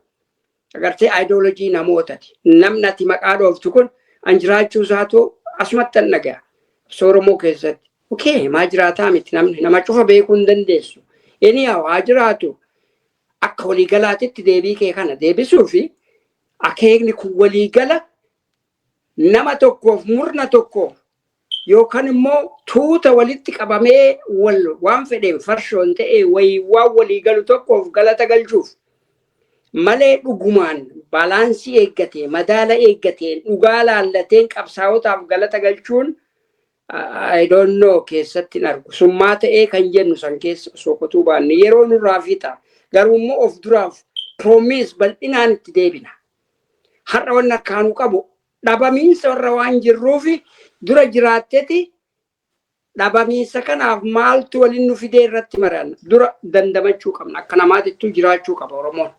Speaker 2: agartee ayidoolojii namootati. Namni ati maqaa dhooftu kun an jiraachuu isaatu asumatti an dhagaya. Qabsoo Oromoo keessatti. Okay, maa jiraataa miti, namni nama cufa beekuu hin dandeessu. Anyhow, haa jiraatu. Akka waliigalaatitti deebii kee kana deebisuu fi akeekni kun waliigala nama tokkoof, murna tokkoof yookaan immoo tuuta walitti qabamee wal waan fedheen farshoon ta'e wayii waan walii galu tokkoof galata galchuuf malee, dhugumaan balance eeggatee, madaala eeggateen, dhugaa laallateen qabsaa'otaaf galata galchuun I don't know, keessatti hin argu. Summaa ta'ee kan jennu san keessa osoo qotuu baanne yeroo nurraa fixa. Garuu immoo of duraaf promise bal'inaan itti deebina. Har'a wanni akkaanuu qabu dhabamiinsa warra waan jirruufi dura jiraatteti dhabamiinsa kanaaf maaltu waliin nu fidee irratti mari'anna. Dura dandamachuu qabna. Akka namaatittuu jiraachuu qaba Oromoon.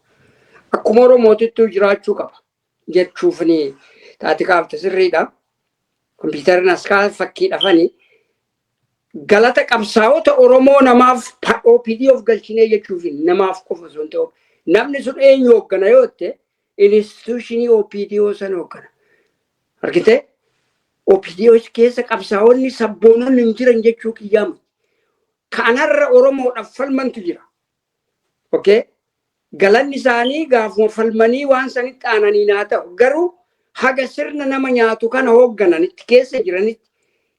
Speaker 2: Akkuma Oromootittuu jiraachuu qaba jechuuf ni taati kaafte sirriidha. Kompiitarri as kaa fakkii dhafanii galata qabsaa'ota Oromoo namaaf OPD of galchinee jechuuf namaaf qofa osoo hin ta'u, namni sun eenyu hooggana yoo jette, institution OPDO sana hooggana. Argitee, OPDO keessa qabsaa'onni sabboononni hin jiran jechuu kiyyaamu. Kanarra Oromoodhaaf falmantu jira. Okay? Galanni isaanii gaafuma falmanii waan sanitti aananii naa ta'u. Garuu haga sirna nama nyaatu kana hooggananitti keessa jiranitti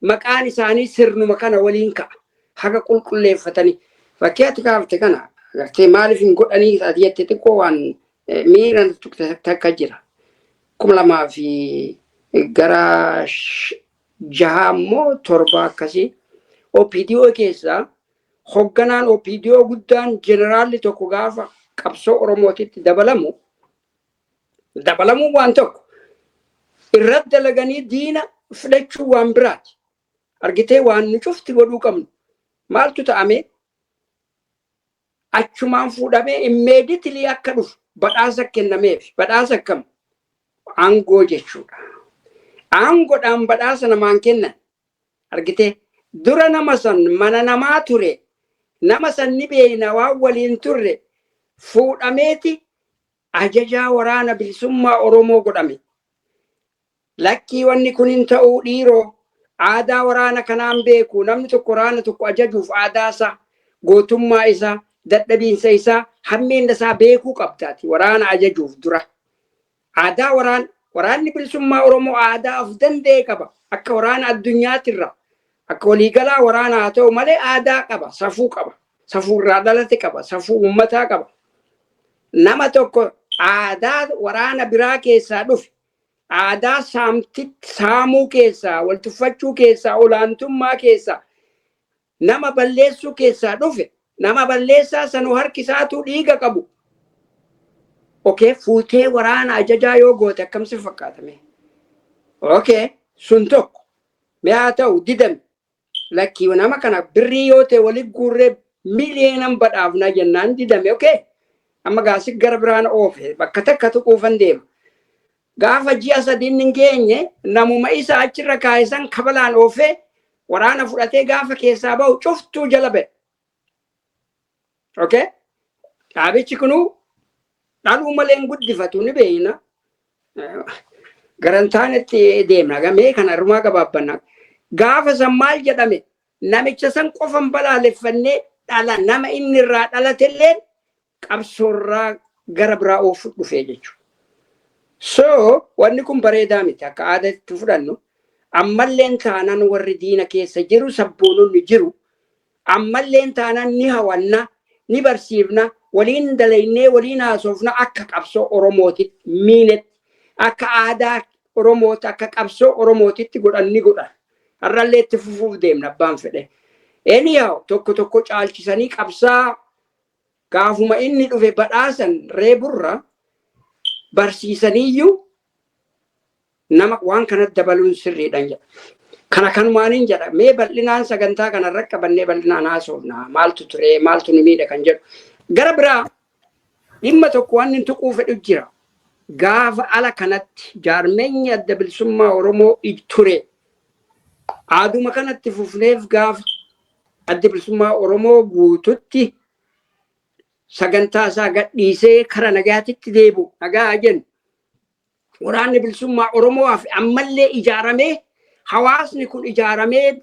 Speaker 2: maqaan isaanii sirnuma kana waliin ka'a. Haga qulqulleeffatanii. Fakkii ati kaafte kana agartee maaliif hin godhanii ati jette, xiqqoo waan miira takka jira. 2006 immoo 7 akkasii OPDO keessaa hogganaan OPDO guddaan jeneraalli tokko gaafa qabsoo Oromootitti dabalamu, dabalamuun waan tokko, irratti dalaganii diina fudhachuu waan biraati. Argitee, waan nu cufti godhuu qabnu maaltu ta'ame, achumaan fuudhamee immediately akka dhufu badhaasa kennameef. Badhaasa akkam? Aangoo jechuudha. Aangoodhaan badhaasa namaan kennan. Argitee, dura nama san mana namaa ture, nama san ni beeyna, waan waliin turre, fuudhameeti ajajaa Waraana Bilisummaa Oromoo godhame. Lakkii, wanni kun hin ta'uu dhiiroo, aadaa waraana kanaan beeku. Namni tokko waraana tokko ajajuuf aadaa isaa, gootummaa isaa, dadhabiinsa isaa, hammeenna isaa beekuu qabdaati waraana ajajuuf dura. Aadaa waraanni bilisummaa Oromoo aadaa of danda'e qaba. Akka waraana addunyaatirra akka waliigalaa waraana haa ta'u malee aadaa qaba, safuu qaba. Safuu irraa dhalate qaba, safuu uummataa qaba. Nama tokko aadaa waraana biraa keessaa dhufe, aadaa saamuu keessaa, wal tuffachuu keessaa, olaantummaa keessaa, nama balleessuu keessaa dhufe, nama balleessaa sanuu harki isaatu dhiiga qabu. Okay, fuutee waraana ajajaa yoo goote akkamsi fakkaatame? Okay, sun tokko. Mee haa ta'u, didame. Lakkii, nama kana birrii yoo ta'e walitti guurree miliyeenan badhaafna jennaan didame. Okay. Amma gaasi gara biraan oofe, bakka takka tuquufan deema. Gaafa ji'a 3 hin geenye, namuma isa achirra kaa'isan kabalaan oofee waraana fudhatee gaafa keessaa bahu cuftuu jala ba'e. Okay? Dhaabichi kunuu dhaluu malee hin guddifatu, ni beekna. Garantaanitti deemna. Gamee kana irrumaa gabaabbanna. Gaafa san maal jedhame? Namicha san qofan balaaleffannee, dhala nama inni irraa dhalatellee qabsoorraa gara biraa oofu dhufee jechuudha. So wanni kun bareedaa miti akka aadaatti fudhannu. Ammalleen taanaan warri diina keessa jiru, sabboononni jiru. Ammalleen taanaan ni hawanna, ni barsiifna, waliin dalaynee waliin haasofna, akka qabsoo Oromootitti miinetti, akka aadaa Oromooti, akka qabsoo Oromootitti godhan ni godhan. Har'allee itti fufuuf deemna abbaan fedhe. Anyhow, tokko tokko caalchisanii qabsaa gaafuma inni dhufe badhaasan reeburra barsiisaniiyyuu nama waan kanatti dabaluun sirriidhaan jedha. Kana kanumaaniin jedha. Mee bal'inaan sagantaa kanarra qabannee bal'inaan haasofna. Maaltu ture, maaltu nu miidha kan jedhu. Gara biraa dhimma tokko waan inni tuquu fedhu jira. Gaafa ala kanatti jaarmeenyi Adda Bilisummaa Oromoo ture. Aaduma kanatti fufneef, gaafa Adda Bilisummaa Oromoo guututti sagantaa isaa gadhiisee kara nagaatitti deebi'u, nagaa jennu. Waraanni Bilisummaa Oromoo hafe ammallee ijaaramee, hawaasni kun ijaaramee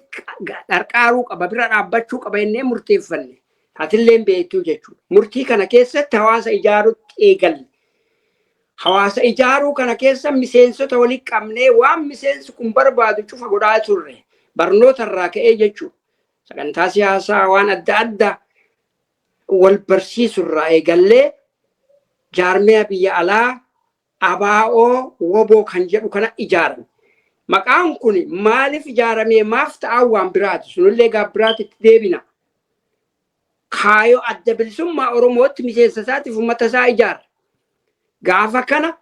Speaker 2: qarqaaruu qaba, bira dhaabbachuu qaba jennee murteeffanne. Atillee beektuu jechuudha. Murtii kana keessatti hawaasa ijaaruutti eegalle. Hawaasa ijaaruu kana keessa miseensota walitti qabnee waan miseensi kun barbaadu cufa godhaa turre. Barnoota irraa ka'ee jechuudha. Sagantaa siyaasaa waan adda addaa wal barsiisu irraa eegallee jaarmiyaa biyya alaa ABO WBO kan jedhu kana ijaarame. Maqaan kun maaliif ijaaramee, maaf ta'aa, waan biraati. Sunillee gaaf biraatti itti deebina. Kaayoo Adda Bilisummaa Oromootti miseensa isaatiif uummata isaa ijaara. Gaafa kana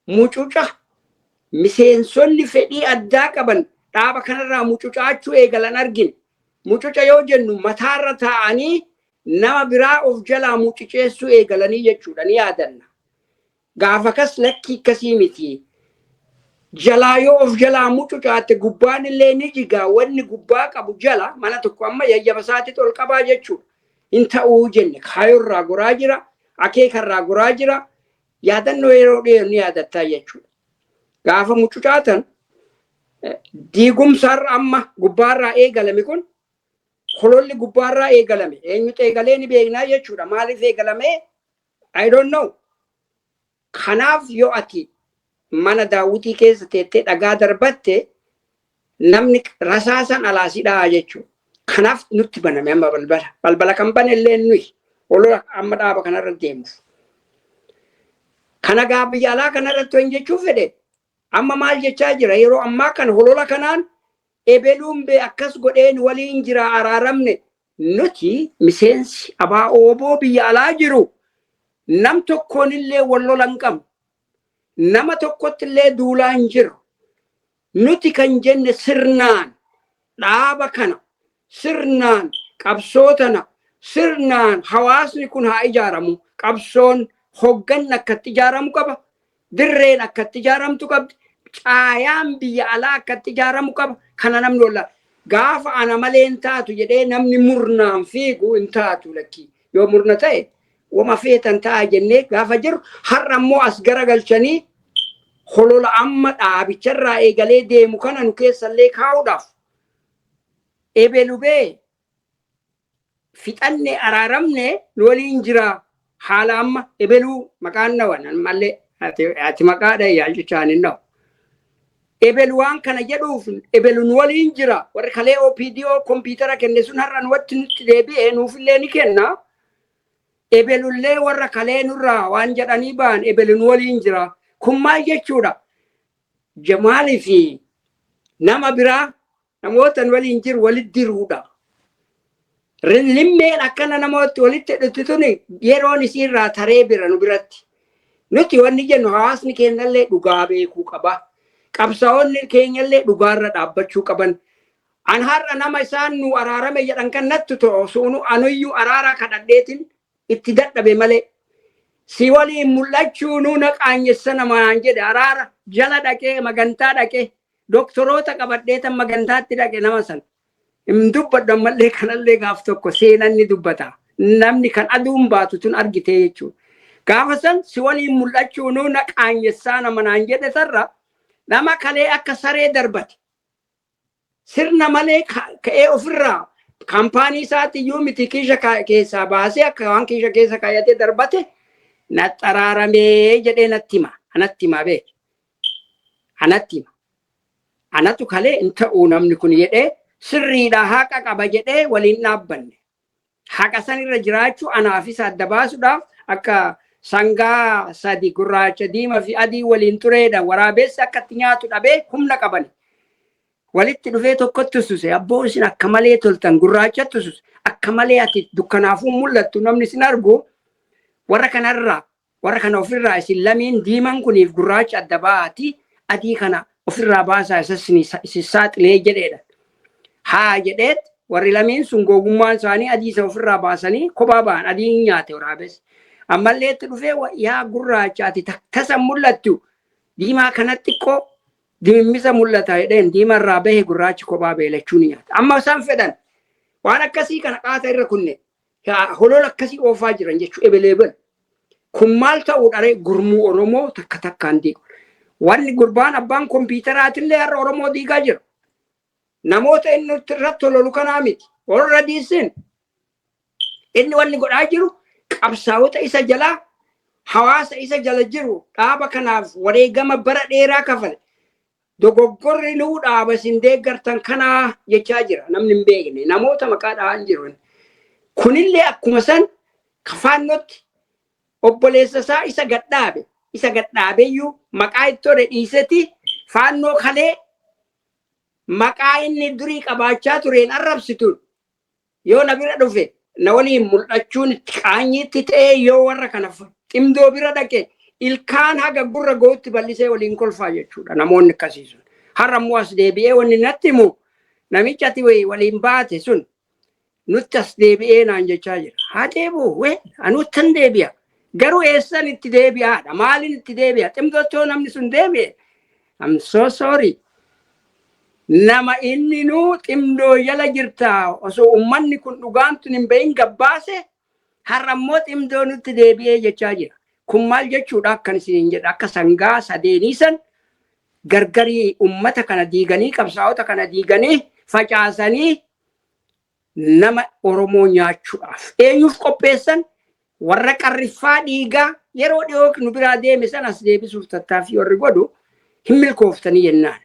Speaker 2: mucuca miseensonni fedhii addaa qaban dhaaba kanarraa mucucaachuu eegalan argine. Mucuca yoo jennu mataarra taa'anii nama biraa of jalaa mucuceessuu eegalanii jechuudha, ni yaadanna. Gaafa kas lakkii, akkasii miti. Jalaa yoo of jalaa mucucaatte gubbaan illee ni jigaa, wanni gubbaa qabu jala mana tokko amma yayyaba isaatitti ol qabaa jechuudha. Hin ta'uu jenne, kaayoorraa goraa jira, akeekarraa goraa jira, yaadannoo yeroo dhiyoo ni yaadattaa jechuudha. Gaafa mucucaatan diigumsaarra amma gubbaarraa eegalame kun, hololli gubbaarraa eegalame eenyutu eegalee ni beeknaa jechuudha. Maaliif eegalame? I don't know. Kanaaf yoo ati mana daawwitii keessa teettee dhagaa darbatte, namni rasaasan alaa si dha'a jechuudha. Kanaaf nutti baname amma balbala. Balbala kan bane illee nuyi holola amma dhaaba kanarra deemuuf. Kana gaa biyya alaa kanarratti waan jechuu fedhe, amma maal jechaa jira yeroo ammaa kana? Holola kanaan ebeluun bee akkas godheen waliin jira, araaramne. Nuti miseensi ABO biyya alaa jiru nam tokkoon illee wal lola hin qabnu. Nama tokkotti illee duulaa hin jiru. Nuti kan jenne sirnaan dhaaba kana, sirnaan qabsoo tana, sirnaan hawaasni kun haa ijaaramu. Qabsoon hogganni akkatti ijaaramu qaba. Dirreen akkatti ijaaramtu qabdi. Caayaan biyya alaa akkatti ijaaramu qaba. Kana namni wallaa. Gaafa ana malee hin taatu jedhee namni murnaan fiigu, hin taatu, lakkii. Yoo murna ta'e wama feetan ta'a jennee gaafa jiru, har'a immoo as garagalchanii holola amma dhaabicharraa eegalee deemu kana nu keessallee kaa'uudhaaf ebelubee fixanne, araaramne, nu waliin jira, haala amma ebeluu maqaan nawan mallee Ati maqaadha yaalchichaan hin dha'u. Ebelu waan kana jedhuuf ebelu nu waliin jira. Warri kalee OPDO kompiitara kenne sun har'a nuwatti nutti deebi'ee nuufillee ni kenna. Ebelullee warra kalee nurraa waan jedhanii ba'an ebelu nu waliin jira. Kun maal jechuudha? Jamaalii fi nama biraa namoota waliin jiru walitti diruudha. Limmeen akkana namooti walitti hidhutti tuni yeroon isiirraa taree bira nu biratti. Nuti wanni jennu hawaasni keenyallee dhugaa beekuu qaba. Qabsaa'onni keenyallee dhugaarra dhaabbachuu qaban. An har'a nama isaan nu araarame jedhan kan natti to'u sunu anuyyuu araara kadhadheetiin itti dadhabe malee. Si waliin mul'achuu nu na qaanyessa namaan jedhe araara jala dhaqee magantaa dhaqee doktoroota qabadheetan magantaatti dhaqe nama sana. Hin dubbadhu ammallee kanallee gaaf tokko seenan ni dubbata. Namni kan aduun baatu tun argite jechuudha. Gaafa san si waliin mul'achuu nu na qaanyessaa nama naan jedhe sarra nama kalee akka saree darbate. Sirna malee ka'ee ofirraa kaampaanii isaatti iyyuu miti kiisha keessaa baasee akka waan kiisha keessa kaayatee darbate natti araaramee jedhee natti hima. Anatti hima beek. Anatti hima. Anatu kalee hin ta'uu namni kun jedhee sirriidha, haqa qaba jedhee waliin dhaabbanne. Haqa sanirra jiraachuu anaafis adda baasuudhaaf akka sangaa sadi gurraacha, diimaa fi adii waliin tureedha, waraabessi akka itti nyaatu dhabee humna qabani. Walitti dhufee tokkotti suse, abboo isin akka malee toltan, gurraachatti suse, akka malee ati dukkanaafuu mul'attu, namni isin argu warra kanarraa, warra kana ofirraa isin lamiin diiman kuniif gurraacha adda baati, adii kana ofirraa baasaa, isa isin saaxilee jedheedha. Haa jedheet warri lamiin sun gowwummaan isaanii adii isa ofirraa baasanii kophaa ba'an, adii hin nyaate waraabessi. Ammallee itti dhufee, yaa gurraacha, ati tasa mul'attu, diimaa kanatti xiqqoo dimimmisa mul'ata jedheen, diimarraa bahe, gurraachi kophaa beelachuu ni nyaata. Amma isaan fedhan waan akkasii kana qaata irra kunne holola akkasii oofaa jiran jechuu ebeleebel. Kun maal ta'uu dharee gurmuu Oromoo takka takkaan diigu. Wanni gurbaan abbaan kompiitaraatillee har'a Oromoo diigaa jira. Namoota inni irratti hololu kanaa miti. Warra diisin inni wanni godhaa jiru qabsaa'ota isa jalaa, hawaasa isa jala jiru, dhaaba kanaaf wareegama bara dheeraa kafale. Dogoggorri nuu dhaaba isin deeggartan kanaa jechaa jira, namni hin beekne namoota maqaa dhahaan jiru. Kunillee akkuma san kafaannotti obboleessa isaa isa gadhaabe, isa gadhaabeyyuu maqaa itti tole dhiiseti faannoo kalee maqaa inni durii qabaachaa tureen arrabsituun yoo na bira dhufe na waliin mul'achuun qaanyiitti ta'ee, yoo warra kana ximdoo bira dhaqe ilkaan haga gurra ga'utti bal'isee waliin kolfaa jechuudha namoonni akkasii sun. Har'a immoo as deebi'ee wanni natti himu namichi ati waliin baate sun nutti as deebi'ee naan jechaa jira. Haa deebi'u, wee anuttan deebi'a. Garuu eessan itti deebi'aadha? Maaliin itti deebi'a? Ximdottoo namni sun deebi'e. I'm so sorry. Nama inni nuu ximdoo jala jirta osoo ummanni kun dhugaan tun hin bahin gabbaase, har'a immoo ximdoo nutti deebi'ee jechaa jira. Kun maal jechuudha? Akkan isiniin jedha, akka sangaa sadeenii san gargarii ummata kana diiganii, qabsaa'ota kana diiganii facaasanii nama Oromoo nyaachuudhaaf eenyuuf qopheessan? Warra qarriffaa dhiigaa yeroo dhiyoo nu biraa deeme san as deebisuuf tattaaffii warri godhu hin milkooftanii jennaan.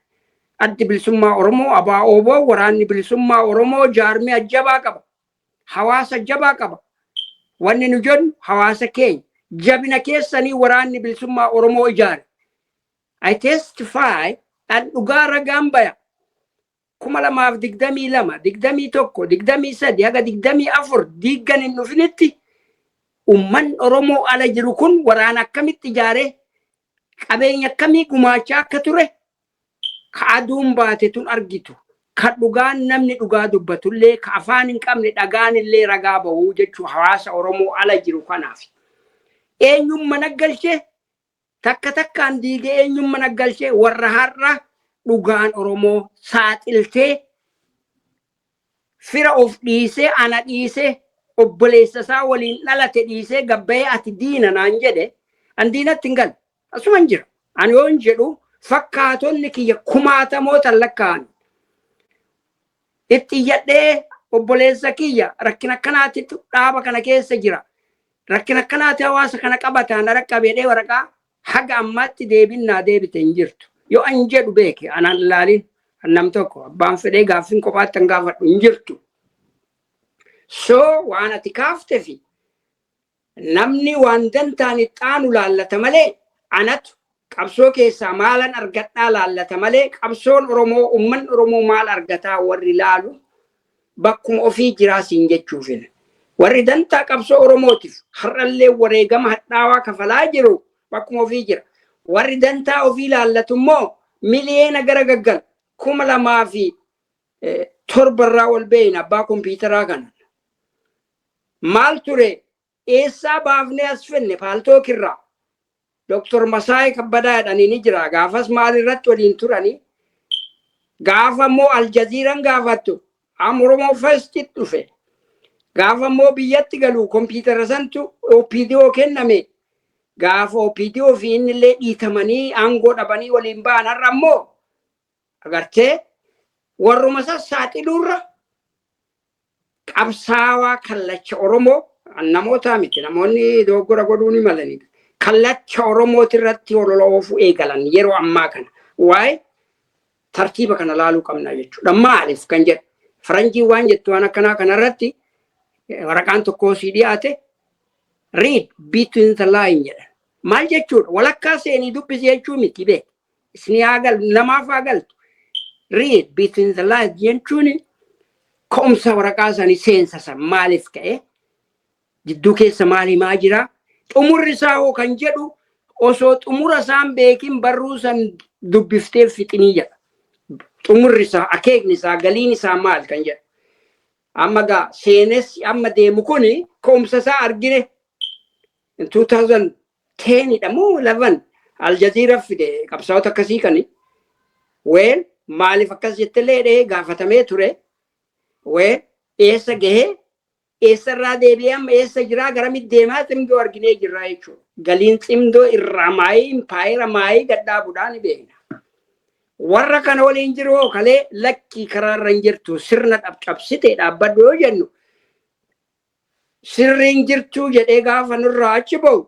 Speaker 2: Addi Bilisummaa Oromoo, ABO, waraanni bilisummaa Oromoo jaarmii jabaa qaba. Hawaasa jabaa qaba. Wanni nu jennu hawaasa keenya jabina keessanii waraanni bilisummaa Oromoo ijaare. I testify, an dhugaa ragaan baya. 2022, 21, 23 haga 24 diiggan hin dhufinitti ummanni Oromoo ala jiru kun waraana akkamitti ijaaree qabeenya akkamii gumaachaa akka ture ka aduun baate tun argitu, ka dhugaan namni dhugaa dubbatullee, ka afaan hin qabne dhagaan illee ragaa bahuu jechuu hawaasa Oromoo ala jiru kanaaf. Eenyumma naggalchee takka takkaan diigee, eenyumma naggalchee warra har'a dhugaan Oromoo saaxiltee fira of dhiisee, ana dhiisee, obboleessa isaa waliin dhalate dhiisee gabbayee ati diina naan jedhe, an diinatti hin galle, asuma hin jira. Ani yoon jedhu fakkaatonni kiyya kumaatamoota lakkaa'an. Itti iyyadhee, obboleessa kiyya rakkina akkanaatitu dhaaba kana keessa jira. Rakkina akkanaati hawaasa kana qabataan dhaqqabeedhee waraqaa Haga ammaatti deebiin naa deebite hin jirtu. Yoo an jedhu beeke, anaan ilaalin, nam tokko abbaan fedhee gaaffiin kophaatti an gaafadhu hin jirtu. So waan ati kaafte fi namni waan dantaan itti laallata malee, anatu qabsoo keessaa maalan argadhaa laallata malee, qabsoon Oromoo, uummanni Oromoo maal argataa warri laalu bakkuma ofii jiraa siin jechuufin. Warri dantaa qabsoo Oromootiif har'allee wareegama hadhaawaa kafalaa jiru bakkuma ofii jira. Warri dantaa ofii laallatu immoo miliyeena gara gaggal 2007rraa ol beeyna abbaa kompiitaraa kana. Maal ture, eessaa baafnee as fenne? Paaltookirraa. Dr. Masaay Kabbadaa jedhanii ni jira. Gaafas maal irratti waliin turanii? Gaafa immoo Aljaziiran gaafattu am Oromoo First dhufe. Gaafa immoo biyyatti galu kompiitara santu OPDO kenname. Gaafa OPDO fi inni illee dhiitamanii aangoo dhabanii waliin ba'an, har'a immoo agartee warruma sassaaxiluurra qabsaawaa kallacha Oromoo, namoota miti, namoonni dogoggora godhuu ni malanii, kallacha Oromooti irratti holola oofuu eegalan yeroo ammaa kana. Waa'ee tartiiba kana laaluu qabna jechuudha. Maaliif kan jedhu, faranjiin waan jettu waan akkanaa kanarratti waraqaan tokko sii dhiyaate, "Read between the line" jedhan. Maal jechuudha? Walakkaa seenii dubbisi jechuu miti, beek. Isin haa galu, namaaf haa galtu. "Read between the line" jechuun ka'umsa waraqaa sanii, seensa san, maaliif ka'e, jidduu keessa maal himaa jira, xumurri isaa hoo kan jedhu, osoo xumura isaan beekin barruu san dubbiftee fixinii jedha. Xumurri isaa, akeekni isaa, galiin isaa maal kan jedhu. Amma gaa seenessi amma deemu kuni ka'umsa isaa argine. 2010 dha moo 11 Aljazeera fide qabsaa'ota akkasii kani. Weel, maaliif akkas jettellee dhee gaafatamee ture. Weel, eessa gahee, eessarraa deebi'ee, amma eessa jiraa, garamitti deemaa, Tsimdoo arginee jirraa jechuudha. Galiin Tsimdoo irraa maayii impaayera maayii gadhaabuudhaan ni beekna. Warra kana waliin jiru hoo kalee lakkii karaarra hin jirtu, sirna cabsite dhaabbadhu yoo jennu, sirriin jirtuu jedhee gaafa nurraa achi ba'u,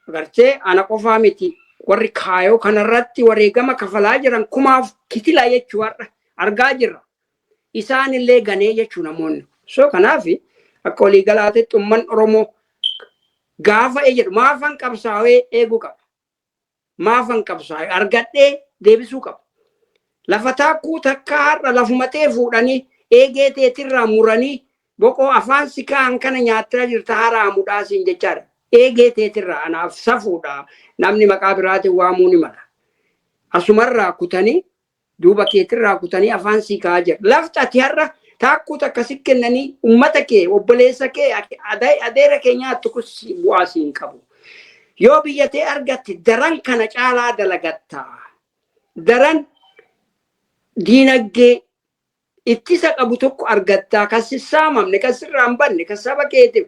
Speaker 2: agartee, ana qofaa miti, warri kaayoo kanarratti wareegama kafalaa jiran kumaaf kitila jechuu har'a argaa jirra. Isaan illee ganee jechuu namoonni. So kanaaf akka waliigalaatitti uummanni Oromoo gaafa jedhu maafan qabsaa'ee eeguu qaba. Maafan qabsaa'ee argadhee deebisuu qaba. Lafa taakkuu takka har'a lafuma ta'e fuudhanii eegee teetirraa muranii boqoo afaan si kaa'an kana nyaachaa jirta, haraamuudhaa siin jechaadha. Eegee teetirraa anaaf safuudha. Namni maqaa biraatiin waamuu ni mala. Asumarraa kutanii, duuba keetirraa kutanii afaan sii kaa'aa jira. Lafti ati har'a taakkuu takka si kennanii ummata kee, obboleessa kee, adeera kee nyaattu kun bu'aa siin qabu. Yoo biyya tee argatte daran kana caalaa dalagatta. Daran diinagdee ittisa qabu tokko argattaa, kan si saamamne, kan sirraa hin banne, kan saba keetiif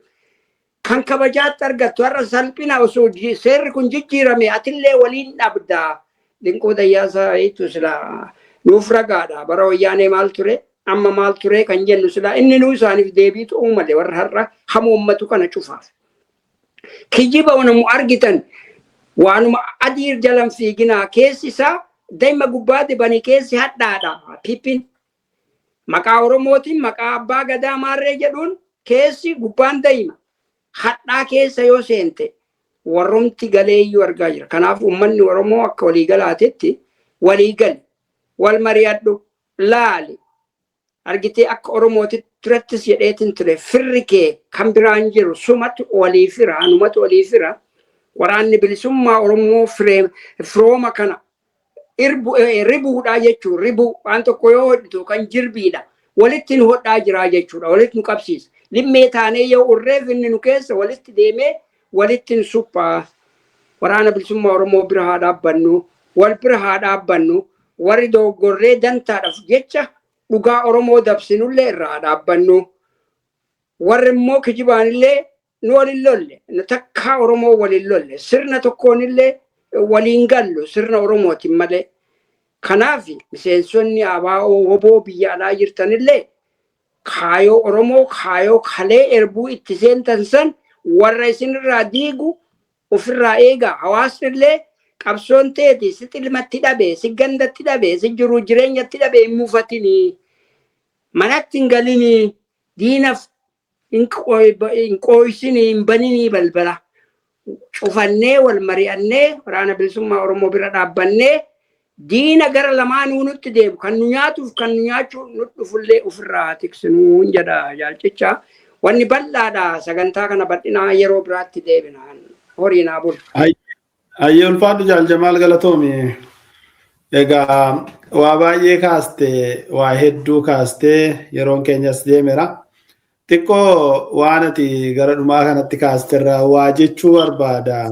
Speaker 2: kan kabajaatti argattu. Har'a salphina osoo seerri kun jijjiirame atillee waliin dhabdaa. Dinquu Dayyaasaa hiitu sila nuuf ragaadha. Bara Wayyaanee maal ture, amma maal ture kan jennu, sila inni nuu isaaniif deebii ta'uu malee warra har'a hamoommatu kana cufaaf. Kijiba wanamu argitan waanuma adii jalan fiiginaa, keessi isaa daa'ima gubbaa dibanii keessi hadhaadha. Pippin maqaa Oromootiin, maqaa abbaa gadaa maarree jedhuun, keessi gubbaan daa'ima. Hadhaa keessa yoo seente warrumti galeeyyuu argaa jira. Kanaaf uummanni Oromoo akka waliigalaatitti waliigali, wal mari'adhu, laali. Argitee, akka Oromootitti turattis jedheetin ture, firri kee kan biraan jiru sumatu walii fira, anumatu walii fira. Waraanni bilisummaa Oromoo firooma kana ribuudha jechuun, ribuu waan tokko yoo hodhitu kan jirbiidha. Walitti nu hodhaa jira jechuudha. Walitti nu qabsiisa. Limmee taanee yoo urreef inni nu keessa walitti deemee walitti nu suphaa. Waraana bilisummaa Oromoo bira haa dhaabbannu. Wal bira haa dhaabbannu. Warri dogoggorree dantaadhaaf jecha dhugaa Oromoo dabsinullee irraa haa dhaabbannu. Warri immoo kijibaanillee nu waliin lolle. Nu takkaa Oromoo waliin lolle. Sirna tokkoonillee waliin gallu, sirna Oromootiin malee. Kanaaf miseensonni ABO WBO biyya alaa jirtanillee kaayoo Oromoo, kaayoo kalee erbuu itti seentan san warra isinirraa diigu Ofirraa eegaa. Hawaasni illee qabsoon teeti si xilmatti dhabe, si gandatti dhabe, si jiruu jireenyatti dhabe hin mufatinii. Manatti hin galinii. Diinaf hin qooysinii, hin baninii balbala. Cufannee wal mari'annee waraana bilisummaa Oromoo bira dhaabbannee diina gara lamaanuu nutti deemu kan nu nyaatuuf kan nu nyaachuu nu dhufullee ofirraa tiksinuu jedha jaalchicha. Wanni bal'aadha, sagantaa kana bal'inaa yeroo biraatti deebina. Horii naa bulu.
Speaker 1: Ayyee, ulfaadhu Jaal Jamaal, galatoomi. Egaa waa baay'ee kaaste, waa hedduu kaastee, yeroon keenyas deemeera. Xiqqoo waan ati gara dhumaa kanatti kaasterraa waa jechuu barbaada.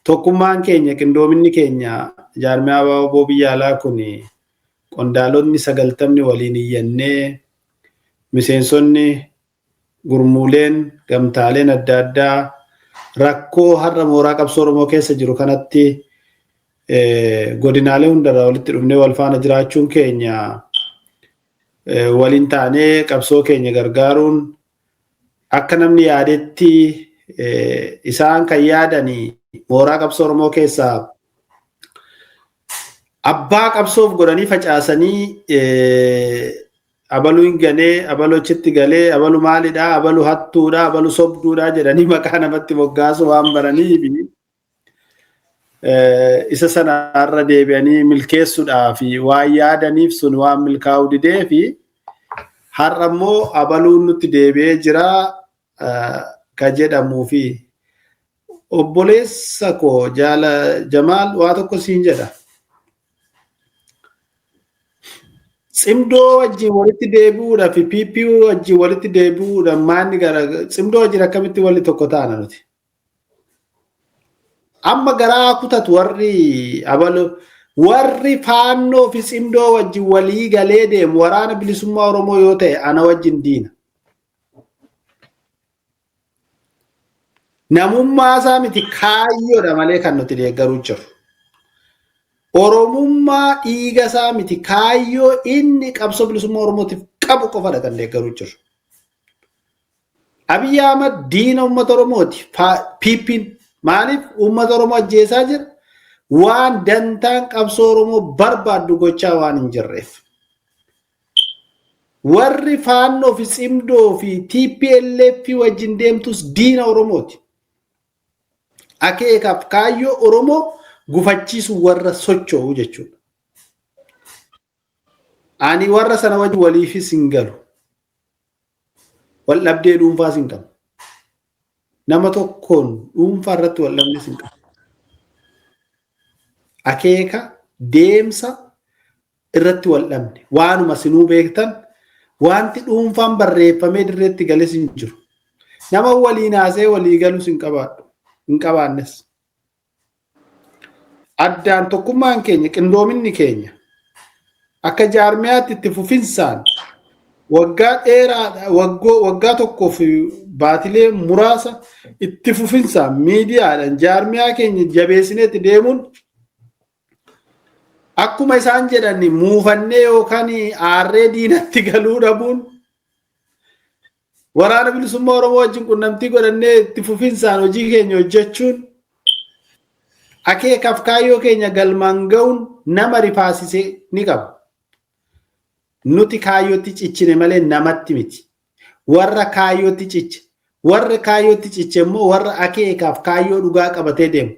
Speaker 1: Tokkummaan keenya, qindoominni keenya jaarmiyaa ABO biyya alaa kun qondaalonni 90 waliin iyyannee, miseensonni gurmuuleen gamtaaleen adda addaa rakkoo har'a mooraa qabsoo Oromoo keessa jiru kanatti godinaalee hundarraa walitti dhufnee wal faana jiraachuun keenya, waliin taanee qabsoo keenya gargaaruun, akka namni yaadetti isaan kan yaadanii mooraa qabsoo Oromoo keessaa abbaa qabsoof godhanii facaasanii, abaluu hin galee, abaluu achitti galee, abalu maalidhaa, abalu hattuudhaa, abalu sobduudhaa jedhanii maqaa namatti moggaasu waan baraniif, isa sanarra deebi'anii milkeessuudhaaf waan yaadaniif sun waan milkaa'uu didee fi har'a immoo abaluun nutti deebi'ee jira ka jedhamuu fi obboleessa koo Jaala Jamaal waa tokko siin jedha. Cimdoo wajjin walitti deebi'uudhaa fi PP wajjin walitti deebi'uudhaan maanni gara cimdoo wajjin akkamitti walli tokko taana nuti? Amma garaa kutatu warri abalu, warri faannoo fi cimdoo wajjin walii galee deemu waraana bilisummaa Oromoo yoo ta'e ana wajjin diina. Namummaa isaa miti, kaayyoodha malee kan nuti deeggaruu jiru. Oromummaa dhiiga isaa miti, kaayyoo inni qabsoo bilisummaa Oromootiif qabu qofadha kan deeggaruu jiru. Abiyyi Ahmad diina uummata Oromooti. PP'n maaliif uummata Oromoo ajjeesaa jira? Waan dantaan qabsoo Oromoo barbaaddu gochaa waan hin jirreef. Warri faannoo fi cimdoo fi TPLF wajjin deemtus diina Oromooti. Akeekaaf kaayyoo Oromoo gufachiisu warra socho'u jechuudha. Ani warra sana wajjin waliifis hin galu. Wal dhabdee dhuunfaas hin qabu. Nama tokkoon dhuunfaa irratti wal dhabnes hin qabu. Akeeka deemsa irratti wal dhabne, waanuma sinuu beektan, wanti dhuunfaan barreeffamee dirreetti gales hin jiru. Nama waliin haasee walii galus hin qabaadhu. Hin qabaannes. Addaan tokkummaan keenya, qindoominni keenya akka jaarmiyaatti itti fufinsaan waggaa dheeraa, waggaa tokkoo fi baatilee muraasa itti fufinsaan miidiyaadhaan jaarmiyaa keenya jabeessinee itti deemuun, akkuma isaan jedhan muufannee yookaan aarree diinatti galuu dhabuun, waraana bilisummaa Oromoo wajjin qunnamtii godhannee itti fufinsaan hojii keenya hojjechuun, akeekaaf kaayyoo keenya galmaan ga'uun nama rifaasisee ni qaba. Nuti kaayyootti cichine malee namatti miti. Warra kaayyootti ciche. Warra kaayyootti ciche immoo warra akeekaaf kaayyoo dhugaa qabatee deemu.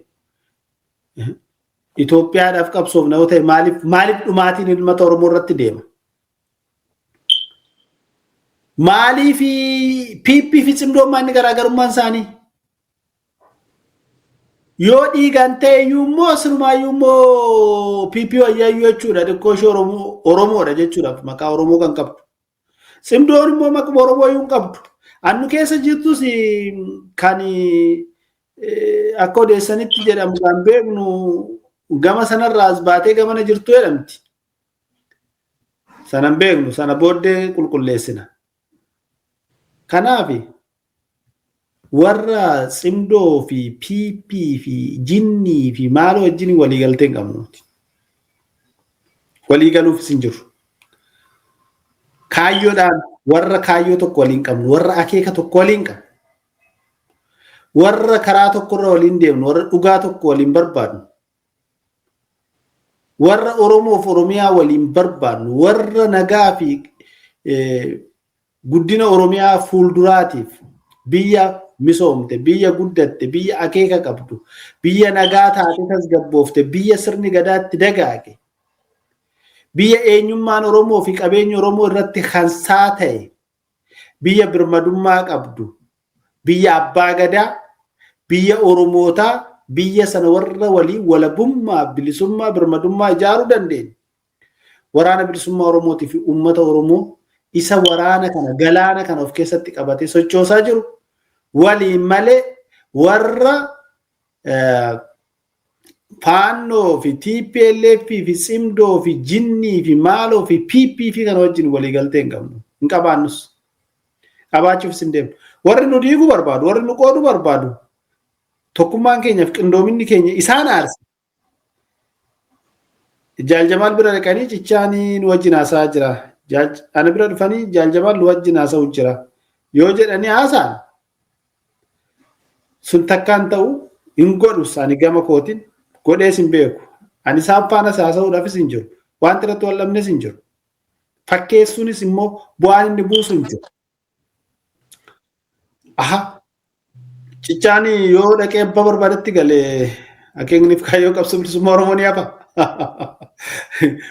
Speaker 1: Itoophiyaadhaaf qabsoof nama ta'e maaliif dhumaatiin ilmata Oromoo irratti deema? Maaliif PP fi cimdoon maanni garaagarummaan isaanii? Yoo dhiigaan ta'e iyyuu immoo sirumaayyuu immoo PP wayyaayyuu jechuudha. Xiqqoo ishee Oromoodha jechuudha. Maqaa Oromoo kan qabdu. Cimdoon immoo maquma Oromoo iyyuu hin qabdu. Annu keessa jirtus kan akka odeessanitti jedhamu kan beeknu gama sanarraa as baatee gamana jirtu jedhamti. Sana hin beeknu, sana booddee qulqulleessina. Kanaaf warra cimdoo fi PP fi jinnii fi maal wajjin waliigaltee hin qabnu. Waliigaluufis hin jiru. Kaayyoodhaan warra kaayyoo tokko waliin qabnu, warra akeeka tokko waliin qabnu. Warra karaa tokkorra waliin deemnu, warra dhugaa tokko waliin barbaadnu, warra Oromoof Oromiyaa waliin barbaadnu, warra nagaa fi guddina Oromiyaa fuulduraatiif biyya misoomte, biyya guddatte, biyya akeeka qabdu, biyya nagaa taate tasgabboofte, biyya sirni gadaatti dagaage, biyya eenyummaan Oromoo fi qabeenyi Oromoo irratti hansaa ta'e, biyya birmadummaa qabdu, biyya abbaa gadaa, biyya Oromootaa, biyya sana warra walii walabummaa, bilisummaa, birmadummaa ijaaruu dandeenya. Waraana bilisummaa Oromootii fi uummata Oromoo isa waraana kana galaana kana of keessatti qabatee sochoosaa jiru waliin malee warra Faannoo fi TPLF fi Tsimdoo fi Jinnii fi Maaloo fi PP fi kana wajjin waliigaltee hin qabnu. Hin qabaannus. Qabaachuufis hin deemnu. Warri nu diiguu barbaadu, warri nu qooduu barbaadu, tokkummaan keenyaaf qindoominni keenya isaan aarsa. Jaal Jamaal bira dhaqanii cichaanii nu wajjin haasa'aa jira. Ana bira dhufanii Jaal Jamaal nu wajjin haasa'u jira. Yoo jedhanii haasa'an sun takkaan ta'u hin godhus, ani gama kootiin godhees hin beeku. Ani isaan faanas haasa'uudhaafis hin jiru. Wanti irratti wal dhabnes hin jiru. Fakkeessuunis immoo bu'aan inni buusu hin jiru. Aha. Cichaan yoo dhaqee abbaa barbaadetti galee akeekniif kaayyoo qabsoo bilisummaa Oromoo ni hafa.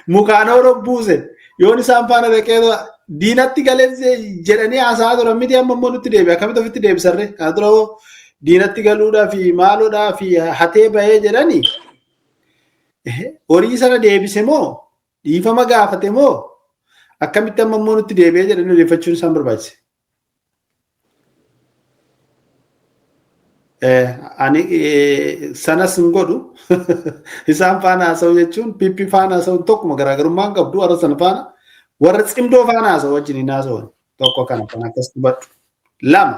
Speaker 1: Mukaan Oromoo buuse yoon isaan faana dhaqee diinatti galee jedhanii haasa'aa turan miti, amma immoo nutti deebi'a. Akkamitti ofitti deebisarre? Kana dura hoo diinatti galuudhaa fi maaloodhaa fi hatee bahee jedhanii horii sana deebise moo, dhiifama gaafate moo, akkamitti amma immoo nutti deebi'ee jedhanii odeeffachuun isaan barbaachise? Ani sanas hin godhu. Isaan faana haasa'u jechuun PP faana haasa'u tokkuma, garaagarummaa hin qabdu. Warra sana faana, warra Tsimdoo faana haasa'u wajjin hin haasa'u. Tokko kana kan akkas hubadhu. Lama,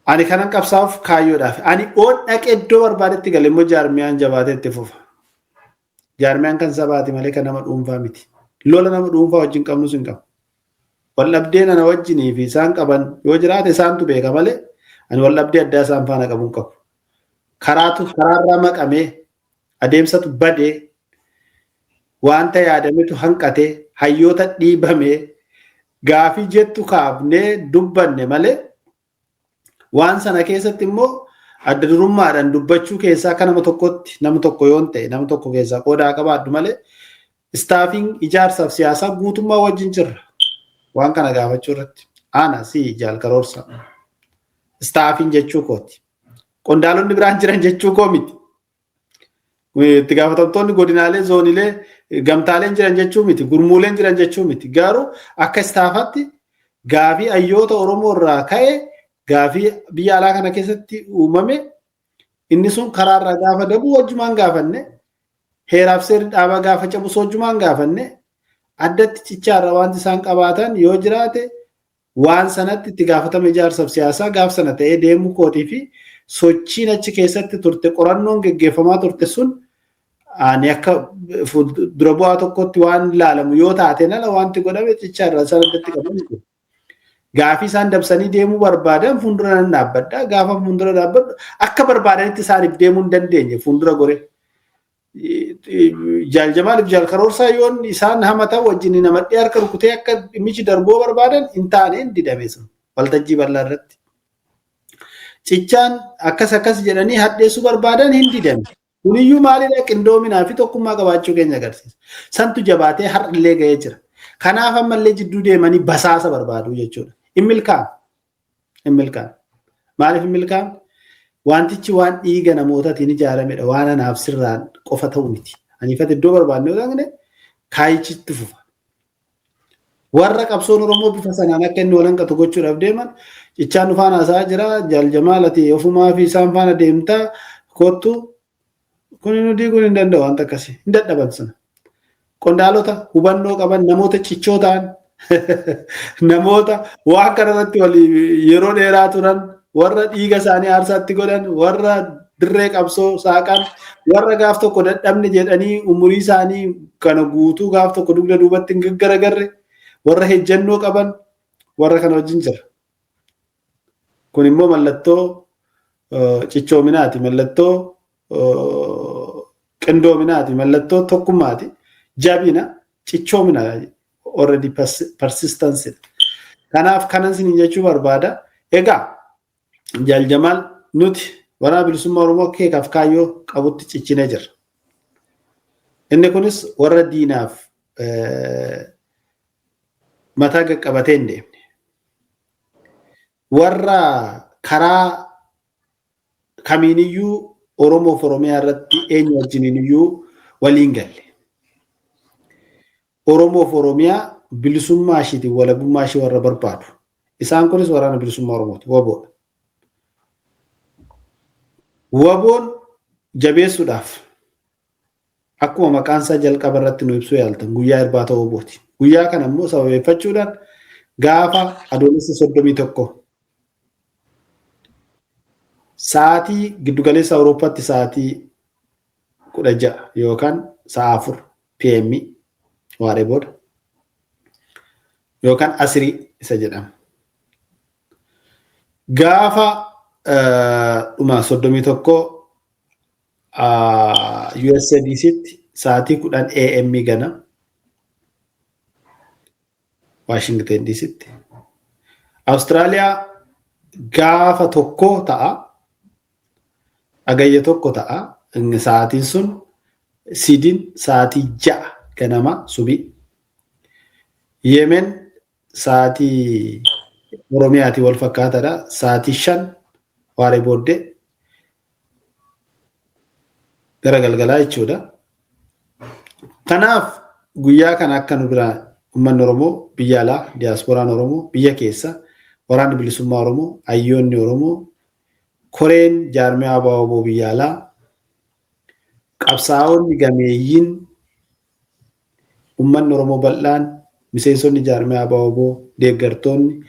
Speaker 1: ani kanan qabsaa'uuf kaayyoodhaaf. Ani oon dhaqee iddoo barbaadetti gale immoo jaarmiyaan jabaatee itti fufa. Jaarmiyaan kan sabaati malee kan nama dhuunfaa miti. Lola nama dhuunfaa wajjin qabnus hin qabu. Waldhabdeen ana wajjinii fi isaan qaban yoo jiraate isaantu beeka malee ani waldhabdee addaa isaan faana qabu hin qabu. Karaatu karaarraa maqamee, adeemsatu badee, wanta yaadametu hanqatee, hayyoota dhiibamee, gaafii jettu kaafnee dubbanne malee waan sana keessatti immoo adda durummaadhaan dubbachuu keessaa akka nama tokkotti, nama tokko yoon ta'e, nama tokko keessaa qoodaa qabaadhu malee staffiin ijaarsaaf siyaasaa guutummaa wajjin jirra. Waan kana gaafachuu irratti. Ana si Jaal Karoorsa. Staffiin jechuu kooti. Qondaalonni biraan jiran jechuu koo miti. Itti gaafatamtoonni godinaalee, zoonilee, gamtaaleen jiran jechuu miti. Gurmuuleen jiran jechuu miti. Garuu akka staffaatti gaafii hayyoota Oromoo irraa ka'e, gaafii biyya alaa kana keessatti uumame, inni sun karaarraa gaafa dabu wajjumaan gaafanne, heeraaf seerri dhaabaa gaafa cabus wajjumaan gaafanne. Addatti cichaarra wanti isaan qabaatan yoo jiraate, waan sanatti itti gaafatama ijaarsaaf siyaasaa gaaf sana ta'ee deemuu kootii fi sochiin achi keessatti turte, qorannoon geggeeffamaa turte sun ani akka dura bu'aa tokkotti waan ilaalamu yoo taate nala wanti godhame cichaarra isaan addatti qaban. Gaafii isaan dabsanii deemuu barbaadan fuuldura nan dhaabbadha. Gaafa fuuldura dhaabbadhu akka barbaadanitti isaaniif deemuu hin dandeenye fuuldura gore. Jaal Jamaaliif Jaal Karoorsaa yoon isaan hamatan wajjin namadhee harka rukutee akka dhimmichi darbuu barbaadan hin taane, hin didame sun waltajjii bal'aa irratti. Cichaan akkas akkas jedhanii hadheessuu barbaadan hin didame. Kuniyyuu maalidha? Qindoominaa fi tokkummaa qabaachuu keenya agarsiisa. Santu jabaatee har'illee ga'ee jira. Kanaaf ammallee jidduu deemanii basaasa barbaadu jechuudha. Hin milkaa'an. Hin milkaa'an. Maaliif hin milkaa'an? Wantichi waan dhiiga namootaatiin ijaaramedha. Waan anaaf sirraan qofa ta'u miti. Aniifati iddoo barbaadne yoo dhaqne kaayichitti fufa. Warra qabsoon Oromoo bifa sanaan akka inni wal hanqatu gochuudhaaf deeman, cichaan nu faana haasa'aa jira. Jaal Jamaal, ati ofumaa fi isaan faana deemtaa kottu. Kun nu diiguun hin danda'u wanta akkasii. Hin dadhaban sana. Qondaalota hubannoo qaban, namoota cichoo ta'an, namoota waan kana irratti walii yeroo dheeraa turan, warra dhiiga isaanii aarsaatti godhan, warra dirree qabsoo saaqan, warra gaaf tokko dadhabne jedhanii umurii isaanii kana guutuu gaaf tokko dugda duubatti hin gaggaragarre, warra hejjannoo qaban, warra kana wajjin jira. Kun immoo mallattoo cichoominaati, mallattoo qindoominaati, mallattoo tokkummaati, jabina, cichoomina, already persistence. Kanaaf kanan isiniin jechuu barbaada. Egaa Jaal Jamaal, nuti Waraana Bilisummaa Oromoo akeekaaf kaayyoo qabutti cichinee jirra. Inni kunis warra diinaaf mataa qaqqabatee hin deemne. Warra karaa kamiiniyyuu Oromoof Oromiyaa irratti eenyu wajjiniiniyyuu waliin galle. Oromoof Oromiyaa bilisummaa ishiitiin walabummaa ishii warra barbaadu. Isaan kunis Waraana Bilisummaa Oromooti. WBOdha. WBOn jabeessuudhaaf akkuma maqaan isaa jalqaba irratti nu ibsuu yaaltan guyyaa irbaata WBOti. Guyyaa kana immoo sababeeffachuudhaan gaafa Adoolessa 31 sa'aatii giddugaleessa Awurooppaatti sa'aatii 16 yookaan sa'a 4 PM waaree booda yookaan asirii isa jedhama. Gaafa dhuma 31 USADCtti sa'aatii 10 AM gana Washington DCtti. Awustiraaliyaa gaafa 1 ta'a. Hagayya 1 ta'a. Sa'aatiin sun Siidin sa'aatii 6 ganama subii. Yemen sa'aatii Oromiyaatiin wal fakkaataadha. Sa'aatii 5 waaree booddee gara galgalaa jechuudha. Kanaaf guyyaa kana akka nu biraa uummanni Oromoo biyya alaa, diyaaspooraan Oromoo biyya keessa, Waraanni Bilisummaa Oromoo, hayyoonni Oromoo, koreen jaarmiyaa ABO biyya alaa, qabsaa'onni gameeyyiin, uummanni Oromoo bal'aan, miseensonni jaarmiyaa ABO, deeggartoonni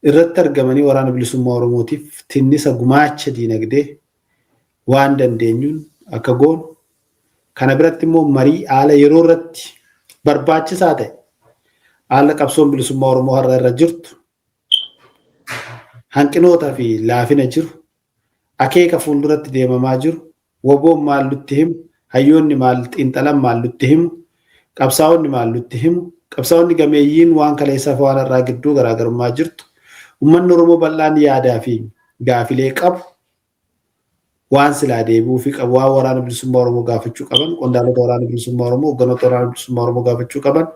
Speaker 1: irratti argamanii Waraana Bilisummaa Oromootiif tinnisa gumaacha diinagdee waan dandeenyuun akka goonu, kana biratti immoo marii haala yeroo irratti barbaachisaa ta'e, haala qabsoon bilisummaa Oromoo har'a irra jirtu, hanqinoota fi laafina jiru, akeeka fuulduratti deemamaa jiru, WBOn maal nutti himu, hayyoonni maal xiinxalan maal nutti himu, qabsaa'onni maal nutti himu, qabsaa'onni gameeyyiin waan kaleessaaf waan har'aa gidduu garaagarummaa jirtu, uummanni Oromoo bal'aan yaadaa fi gaafilee qabu, waan silaa deebi'uu fi qabu, waan Waraana Bilisummaa Oromoo gaafachuu qaban, qondaalota Waraana Bilisummaa Oromoo, hogganoota Waraana Bilisummaa Oromoo gaafachuu qaban,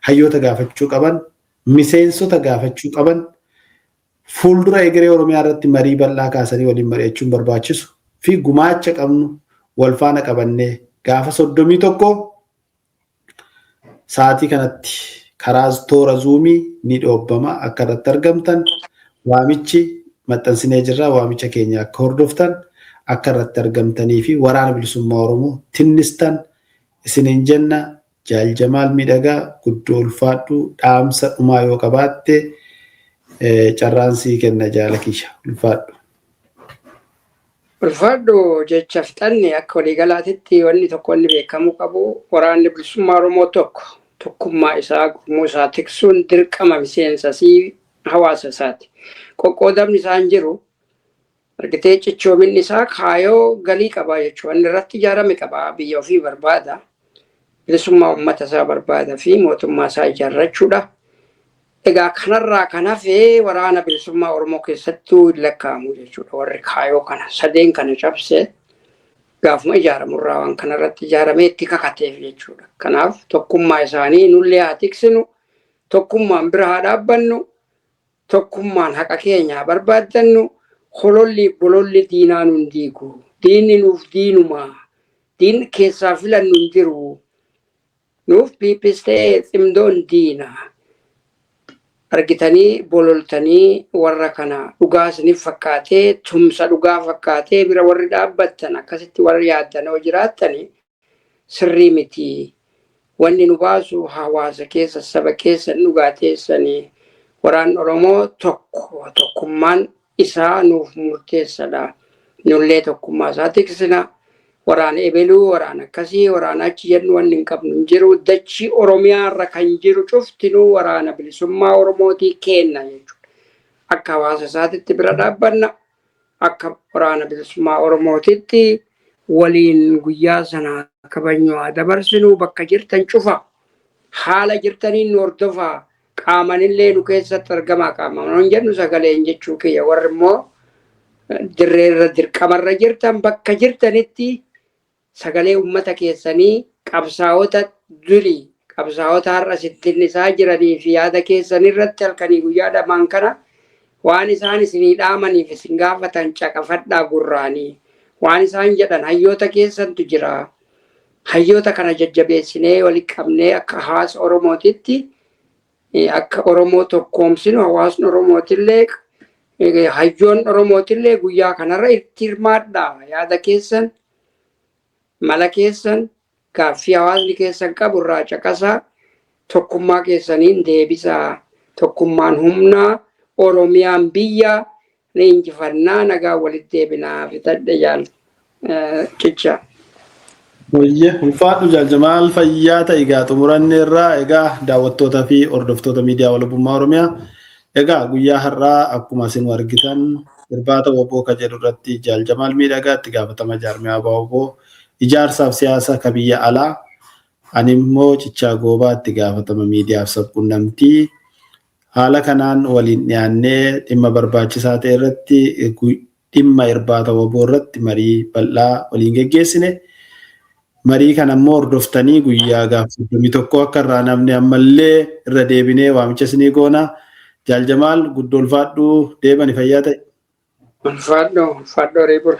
Speaker 1: hayyoota gaafachuu qaban, miseensota gaafachuu qaban, fuuldura egeree Oromiyaa irratti marii bal'aa kaasanii waliin mari'achuun barbaachisu fi gumaacha qabnu wal faana qabannee gaafa 31 sa'aatii kanatti karaa toora Zoomii ni dhoobbama, akka irratti argamtan waamichi maxxansinee jirra. Waamicha keenya akka hordoftan, akka irratti argamtanii fi Waraana Bilisummaa Oromoo tinnistan isiniin jenna. Jaal Jamaal Miidhagaa, guddoo ulfaadhu. Dhaamsa dhumaa yoo qabaatte carraan sii kenna, jaala kiyya, ulfaadhu.
Speaker 2: Ulfaadhu. Jecha fixanne. Akka waliigalaatitti wanni tokko wanni beekamuu qabu, Waraanni Bilisummaa Oromoo tokko, tokkummaa isaa, gurmuu isaa tiksuun dirqama miseensa fi hawaasa isaati. Qoqqoodamni isaan jiru argitee, cichoominni isaa kaayoo galii qaba jechuudha. Wanni irratti ijaarame qaba. Biyya ofii barbaada. Bilisummaa uummata isaa barbaada fi mootummaa isaa ijaarrachuudha. Egaa kanarraa kan hafe Waraana Bilisummaa Oromoo keessattuu hin lakkaa'amu jechuudha. Warri kaayoo kana sadeen kana cabse gaafuma ijaaramurraa waan kanarratti ijaaramee itti kakateef jechuudha. Kanaaf tokkummaa isaanii nullee haa tiksinu, tokkummaan bira haa dhaabbannu, tokkummaan haqa keenya haa barbaaddannu, hololli bololli diinaa nun diigu. Diinni nuuf diinuma. Diinni keessaa filannu hin jiru. Nuuf PPs ta'ee ximdoon diina. Argitanii bololtanii warra kana dhugaa isiniif fakkaatee, tumsa dhugaa fakkaatee bira warri dhaabbattan, akkasitti warri yaaddan yoo jiraattani sirrii miti. Wanni nu baasu hawaasa keessa, saba keessa dhugaa teessanii waraan Oromoo tokko, tokkummaan isaa nuuf murteessadha. Nullee tokkummaa isaa tiksina. Waraana ebeluu, waraana akkasii, waraana achi jennu wanni hin qabnu hin jiru. Dachii Oromiyaa irra kan jiru cuftinuu Waraana Bilisummaa Oromootii kenna jechuudha. Akka hawaasa isaatitti bira dhaabbanna. Akka Waraana Bilisummaa Oromootitti waliin guyyaa sana kabajnu haa dabarsinu. Bakka jirtan cufa haala jirtaniin nu hordofaa, qaamanillee nu keessatti argamaa. Qaamaan jennu sagaleen jechuu kiyya. Warri immoo dirreerra dirqamarra jirtan, bakka jirtanitti sagalee uummata keessanii, qabsaa'ota durii, qabsaa'ota har'a sittinnisaa jiranii fi yaada keessan irratti halkanii guyyaa dhamaan kana waan isaan isinii dhaamaniif isin gaafatan caqafadhaa gurraanii. Waan isaan jedhan, hayyoota keessantu jira. Hayyoota kana jajjabeessinee walitti qabnee akka hawaasa Oromootitti akka Oromoo tokkoomsinu, hawaasni Oromootillee hayyoon Oromootillee guyyaa kanarra itti hirmaadhaa. Yaada keessan, mala keessan, gaaffii hawaasni keessan qabu irraa caqasaa, tokkummaa keessaniin deebisaa. Tokkummaan humnaa, Oromiyaan biyya ni injifannaa, nagaa walitti deebinaa. Fitadhe, jaal Cicha.
Speaker 1: Wayye, ulfaadhu Jaaljamaal, fayyaa ta'e. Egaa xumuranne irraa. Egaa daawwattootaa fi hordoftoota miidiyaa Walabummaa Oromiyaa, egaa guyyaa har'aa akkuma isin argitan irbaata WBO ka jedhu irratti Jaaljamaal Miidhagaa, itti gaafatama jaarmiyaa WBO ijaarsaaf siyaasa ka biyya alaa, ani immoo Cichaa Goobaa, itti gaafatama miidiyaaf sabquunnamtii, haala kanaan waliin dhiyaannee dhimma barbaachisaa ta'e irratti, dhimma irbaata WBO irratti marii bal'aa waliin geggeessine. Marii kana immoo hordoftanii guyyaa gaafa 31 akka irraa namni ammallee irra deebinee waamicha isinii goona. Jaaljamaal, guddoo ulfaadhu, deebani, fayyaa ta'e.
Speaker 2: Ulfaadhu, ulfaadhu, horii bula.